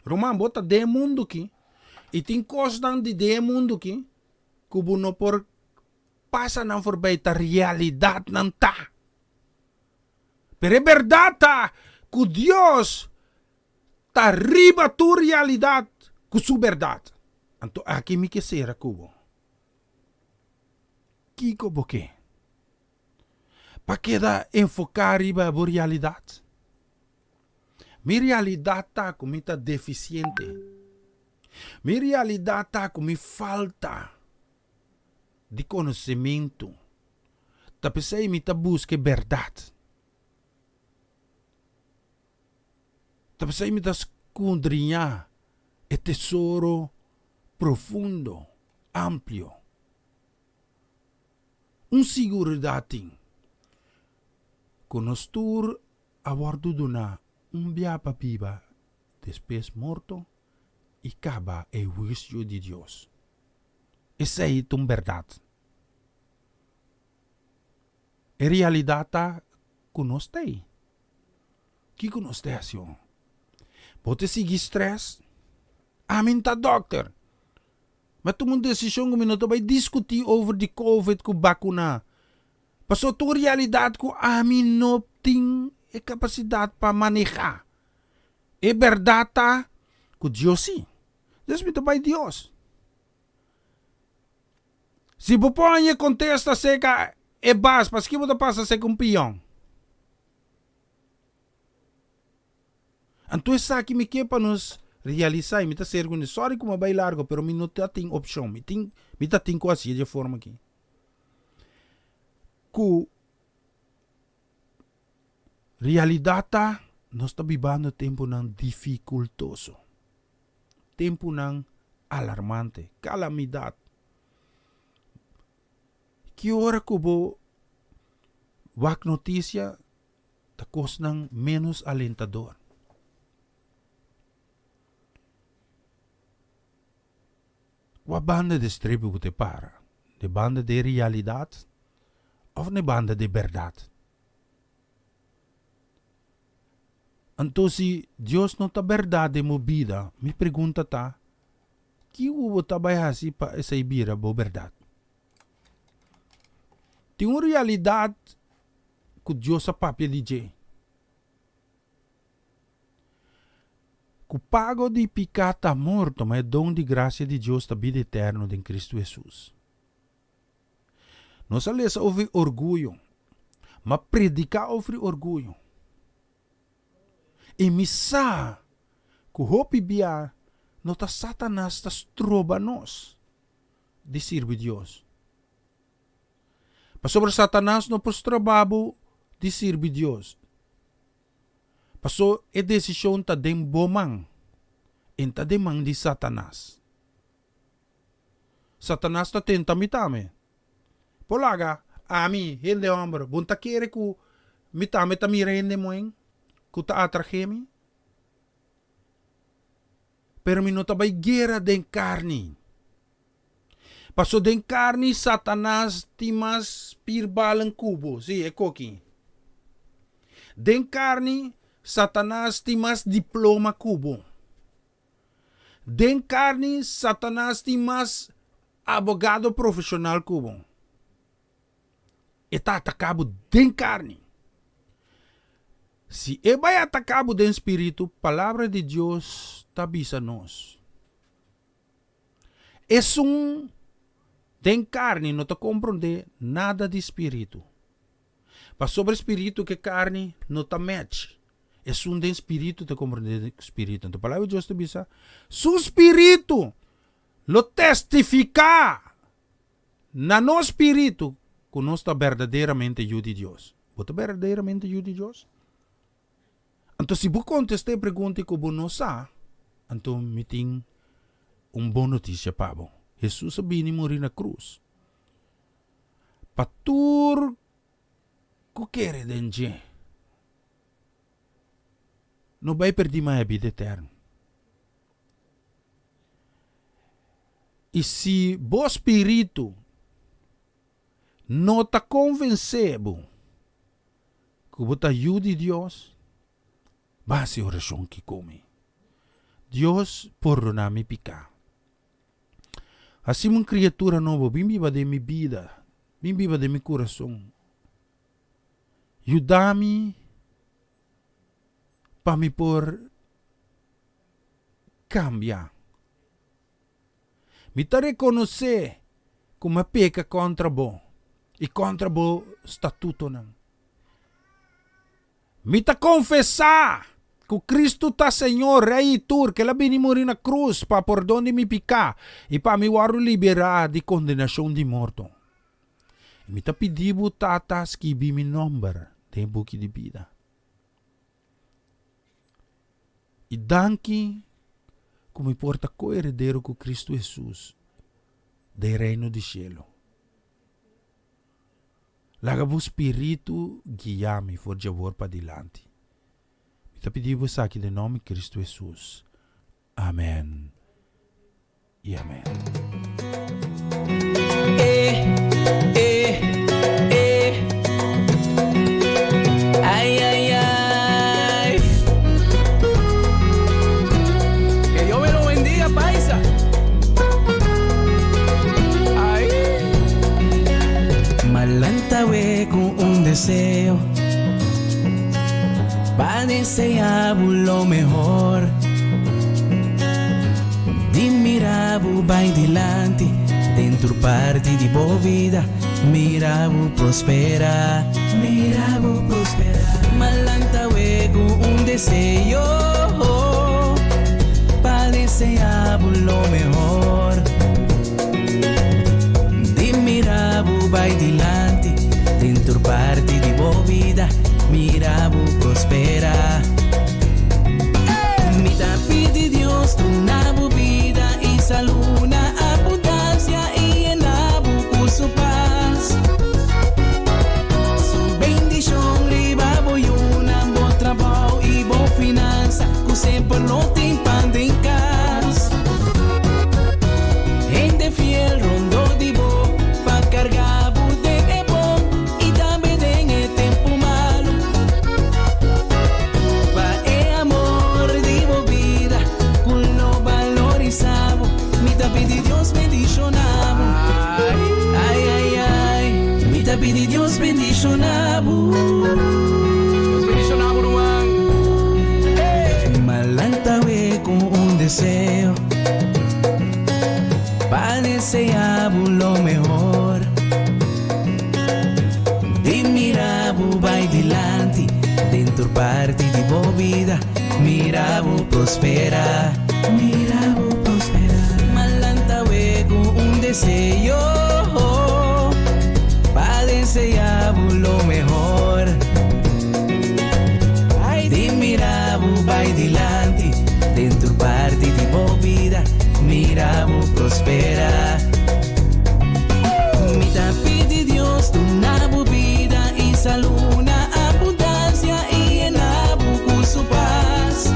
Ruman, bo ta den e mundu aki i tin kosnan di den e mundu aki ku bo no por pasa nan forbei, ta realidatnan ta. Pero e berdad ta cu Dios ta riba tur realidad cu su berdad. Anto aki mi ke cera cu bo. Kico bo ke? Pa keda enfoca riba bo realidad? Mi realidad ta cu mi ta deficiente. Mi realidad ta cu mi falta di conocimento. Ta p'esei mi ta buska e bèrdat. Ta p'esei mi ta skundriñá e tesoro profundo, amplio. Un siguridat tin, ku nos tur a wòrdu duná un bia pa biba despues morto i kaba e huisio di Dios. Esei ta un bèrdat. E realidat ta ku nos ta ei. Kiko nos ta hasi ho? Bo ta sigui stress? Ami n'ta dòkter. Mi a tuma un desishon ku mi no ta bai diskutí over di covid ku bakuna. Pasobra ta un realidat ku ami no tin e kapasidat pa manehá. E bèrdat ta ku Dios sí. Dus mi ta bai Dios. Si bo por haña e kontesta serka e bas, paske bo ta pasa serka un pion? Anto esaki mi ke pa nos realisá i mi ta ser kuné. Sorry ku mi a bai largo, pero mi no ta tin opshon. Mi tin, mi ta tin ku hasié dje forma aki. Ku realidat ta, nos ta bibando tempunan difikultoso. Tempunan alarmante, kalamidat. Ki ora ku bo wak notisia ta kosnan ménos alentador. Kua banda di strepi bo ta para? N'e banda di e realidat òf n'e banda di e bèrdat? Anto si Dios no ta bèrdat den bo bida, mi pregunta ta, Kiko bo ta bai hasi pa esei bira bo bèrdat? Tin un realidat ku Dios a papia di dje, ku pago di piká ta morto, ma e don di grasia di Dios ta bida eterno den Kristu Hesus. Nos a lesa over orguyo, ma prediká over orguyo. I mi sa ku hopi bia no ta Satanas ta stroba nos di sirbi Dios. Pasobra Satanas no por stroba bo di sirbi Dios. Paso e desishon ta den bo man, en ta den man di Satanas. Satanas ta tenta mi tambe. Por laga ami, hende homber, bo ta kere ku mi tambe ta mira hende muhen ku ta atrahe mi? Pero mi no ta bai guera den karni. Paso den karni Satanas tin mas spierbalen ku bo. Sí, e koki. Den karni Satanas tin mas diploma ku bo. Den karni Satanas tin mas abogado profesional ku bo. E ta ataka bo den karni. Si e bai ataká bo den spiritu, Palabra di Dios ta bisa nos, Esun den karni no ta komprondé nada di spiritu. Pasobra spiritu ku e karni no ta match. Esun den spiritu ta komprondé spiritu. Anto Palabra di Dios ta bisa, Su spiritu lo testifiká na nos spiritu ku nos ta berdaderamente yu di Dios. Bo ta berdaderamente yu di Dios? Anto si bo kontestá e pregunta ku bo no sa, anto mi tin un bon notisia pa bo. Hesus a bini muri na krus pa tur ku kere den dje no bai perdí mas e bida eterno. I si bo spiritu no ta konvensé bo ku bo ta yu di Dios, bo hasi orashon ki ku mi, Dios, pordoná mi piká. Hasi mi un kriatura nobo, bin biba den mi bida, bin biba den mi kurason. Yuda mi pa mi por kambia. Mi ta rekonosé ku mi a peka kontra bo i kontra bo statutonan. Mi ta konfesá ku Kristu ta Señor, Rei i tur, ku el a bini muri na krus pa pordon di mi piká i pa mi wòrdu liberá di kondenashon di morto. I mi ta pidi bo, Tata, skibi mi nòmber den e buki di bida. I danki ku mi por ta ko-heredero ku Kristu Hesus den Reino di shelu. Laga bo spiritu guia mi for djawor padilanti. Mi ta pidi bo esaki den nòmber di Kristu Hesus. Amen i amen. Eh, eh, eh. Ay, ay, ay. Que Dios me lo bendiga, paisa. Ay. M'a lanta awe cu un deseo. Pa desea bo lo mehor. Di mira bo bai dilanti den tur parti di bo bida. Mira bo prospera, mira bo prospera. M'a lanta awe cu un deseo. Pa desea bo lo mehor. Di mira bo bai dilanti den tur parti di bo bida, mira bo prospera. Mi ta pidi Dios duna bo bida i salú na abundansia i yena bo ku su pas. Su bendishon riba bo yunan, bo trabou i bo finansa, ku semper lo tin pan den kas. Hende fiel rondó di bo pa karga bo den e bon i tambe den e tempu malu. Pa e amor di bo bida ku lo balorisá bo, mi ta pidi Dios bendishoná bo. Ai, ai, ai, mi ta pidi Dios bendishoná bo. Dios bendishoná bo, ruman. M'a lanta awe ku un deseo. Pa desea bo lo mehor. Di mira bo bai dilanti den tur parti di bo bida. Mira bo prospera. Mira bo prospera. M'a lanta awe cu un deseo. Pa desea bo lo mehor. Di mira bo bai dilanti den tur parti di bo bida, mira bo prospera. Mi ta pidi Dios duna bo bida i salú na abundansia i yena bo ku su pas.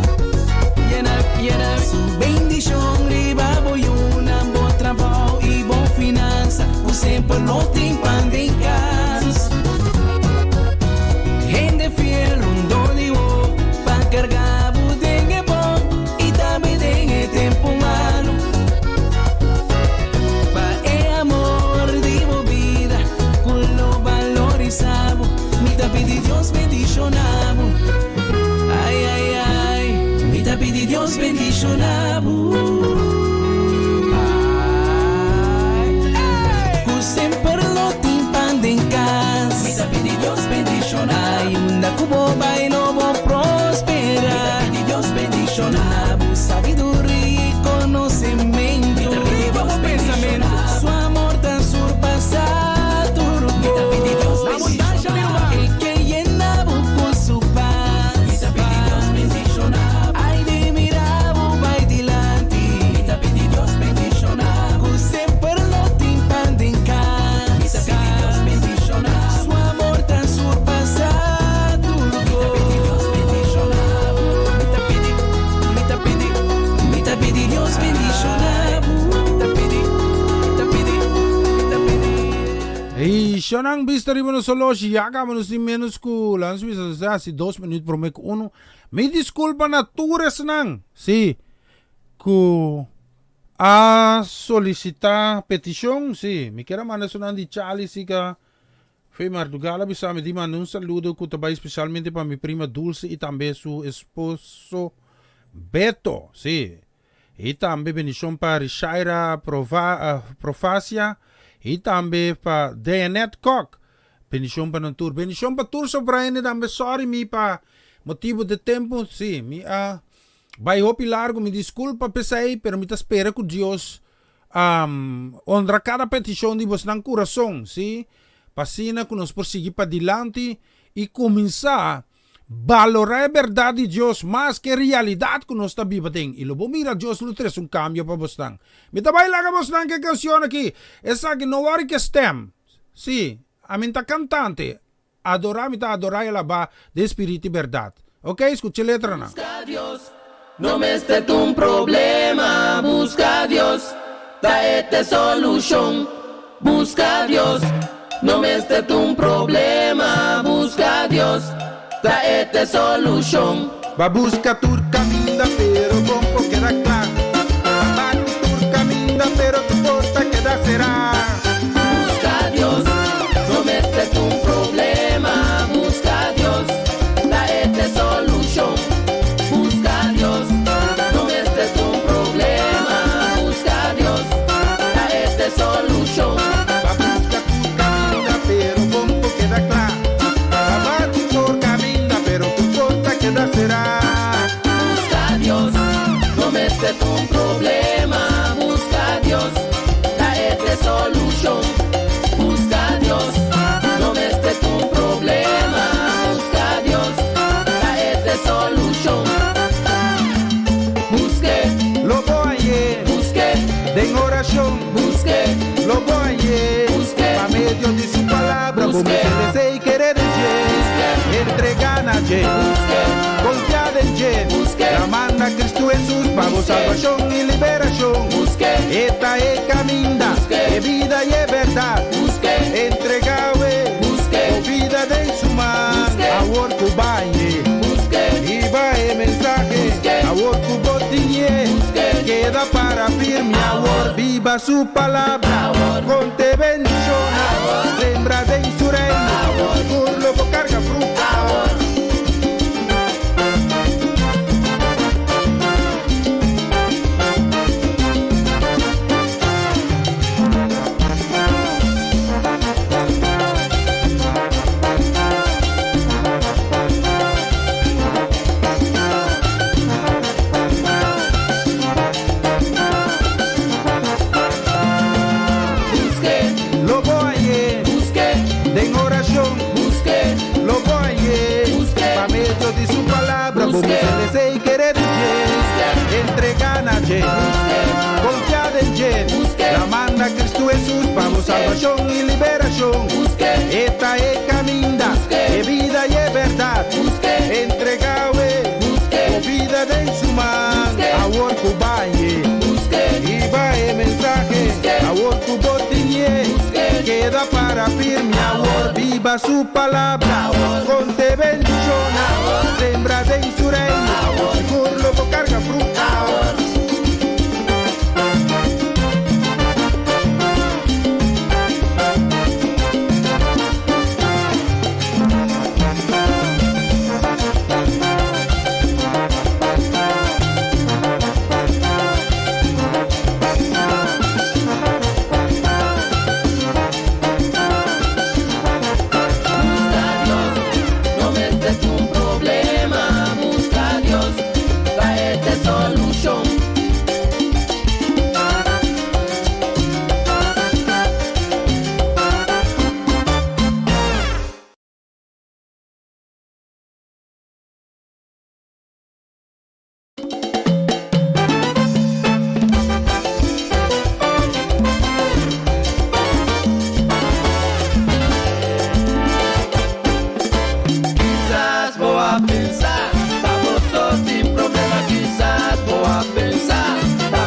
Yena, yena su bendishon riba bo yunan, bo trabou i bo finansa, ku semper lo tin pan den kas. Hende fiel rondó di bo pa karga bo den e bon i tambe den e tempu malu. Pa e amor di bo bida ku lo balorisá bo, mi. pidi Dios bendishoná bo. Ku semper lo tin pan den kas. Mi ta pidi Dios bendishoná. I unda ku bo bai lo bo prosperá. Mi ta pidi Dios bendishoná bo. Sabiduria i konosementu. Mi ta pidi Dios bendishoná. Su amor ta surpasá tur kos. Mi ta pidi Dios bendishoná. El ke yena bo ku su pas. Mi ta pidi Dios bendishoná. Ai di mira bo bai dilanti. Mi ta pidi Dios bendishoná. Ku semper lo tin pan den kas. Mi ta pidi Dios bendishoná. Su amor ta surpasá tur kos. Mi ta pidi Dios bendishoná. Mi ta pidi, mi ta pidi, mi ta pidi Dios bendishoná. Mi ta pidi, mi ta pidi, mi ta pidi. Ey, shonnan bista riba nos oloshi, ya caba nos tin menos cu, laga nos bisa, nos ta haci dos minuut prome cu uno. Mi disculpa na tur esnan, si, cu a solicita peticion, si, mi kier a manda esunnan di Charlie si ca Fe Mardugala bisa mi di manda un saludo cu ta bay specialmente pa mi prima Dulce y tambe su esposo Beto, si. Y tambe bendicion pa Rishaira Profacia y tambe pa Dayanet Kok. Bendicion pa nan tur. Bendicion pa tur sobraene tambe. Sorry mi pa motibo de tempo. Si, mi a bay hopi largo. Mi disculpa p'esey, pero mi ta spera cu Dios honra cada peticion di bosnan curason. Si, pa asina cu nos por sigui padilanti y cuminsa Balorá e bèrdat di Dios mas ku e realidat ku nos ta biba den, i lo bo mira Dios lo trese un kambio pa bosnan. Mi ta bai laga bosnan ku e kanshon aki. Esaki no wòri ku e stèm. Sí, ami ta kantante. Adorá mi ta adorá i alabá den spiritu i bèrdat. Oké, skucha e letranan. Buska Dios, no mester ta un problema. Buska Dios, ta e ta e solushon. Buska Dios, no mester ta un problema. Buska Dios, ta e ta e solushon. Ba buska tur kaminda pero bon por keda kla. Ba bati tur kaminda pero tur porta keda será. Buska Dios, no mester ta un problema. Buska Dios, ta e ta e solushon. Buska Dios, no mester ta un problema. Buska Dios, ta e ta e solushon. Ba buska tur kaminda pero bon por keda kla. Ba bati tur kaminda pero tur porta keda será. Buska Dios, no mester ta un problema. Buska Dios, ta e ta e solushon. Buska Dios, no mester ta un problema. Buska Dios, ta e ta e solushon. Busk'é. Lo bo hañ'é. Busk'é. Den orashon. Busk'é. Lo bo hañ'é. Busk'é. Pa medio di su palabra bo Busk'é. mester desea i kere den dje. Busk'é. Entregá na dje. Busk'é. Konfia den dje. Busk'é. La manda Cristo Hesus pa bo Busk'é. salbashon i liberashon. Busk'é. E ta e kaminda, Busk'é. e bida i e bèrdat. Busk'é. Entregá awe Busk'é. bo bida den su man. Busk'é. Awor ku bañ'é. Busk'é. Hiba e mensahe. Busk'é. Awor ku bo tin'é. Busk'é. Keda para firme awor. Biba su palabra. Awor. Kon te bendishona. Awor. Sembra den su reino. Awor. Sigur lo bo karga fruta. Awor. Busk'é. Lo bo hañ'é. Busk'é. Den orashon. Busk'é. Lo bo hañ'é. Busk'é. Pa medio di su palabra bo Busk'é. mester desea i kere di dje. Busk'é. Entregá na dje. Busk'é. Konfia den dje. Busk'é. La manda Cristo Hesus pa bo Busk'é. salbashon i liberashon. Busk'é. E ta e kaminda, Busk'é. e bida i e bèrdat. Busk'é. Entregá awe Busk'é. bo bida den su man. Busk'é. Awor ku bañ'é. Busk'é. Hiba e mensahe. Busk'é. Awor ku bo tin'é. Busk'é. Keda para firme awor. Awor. Biba su palabra. Awor. Kon te bendishona. Awor. Sembra den su reino.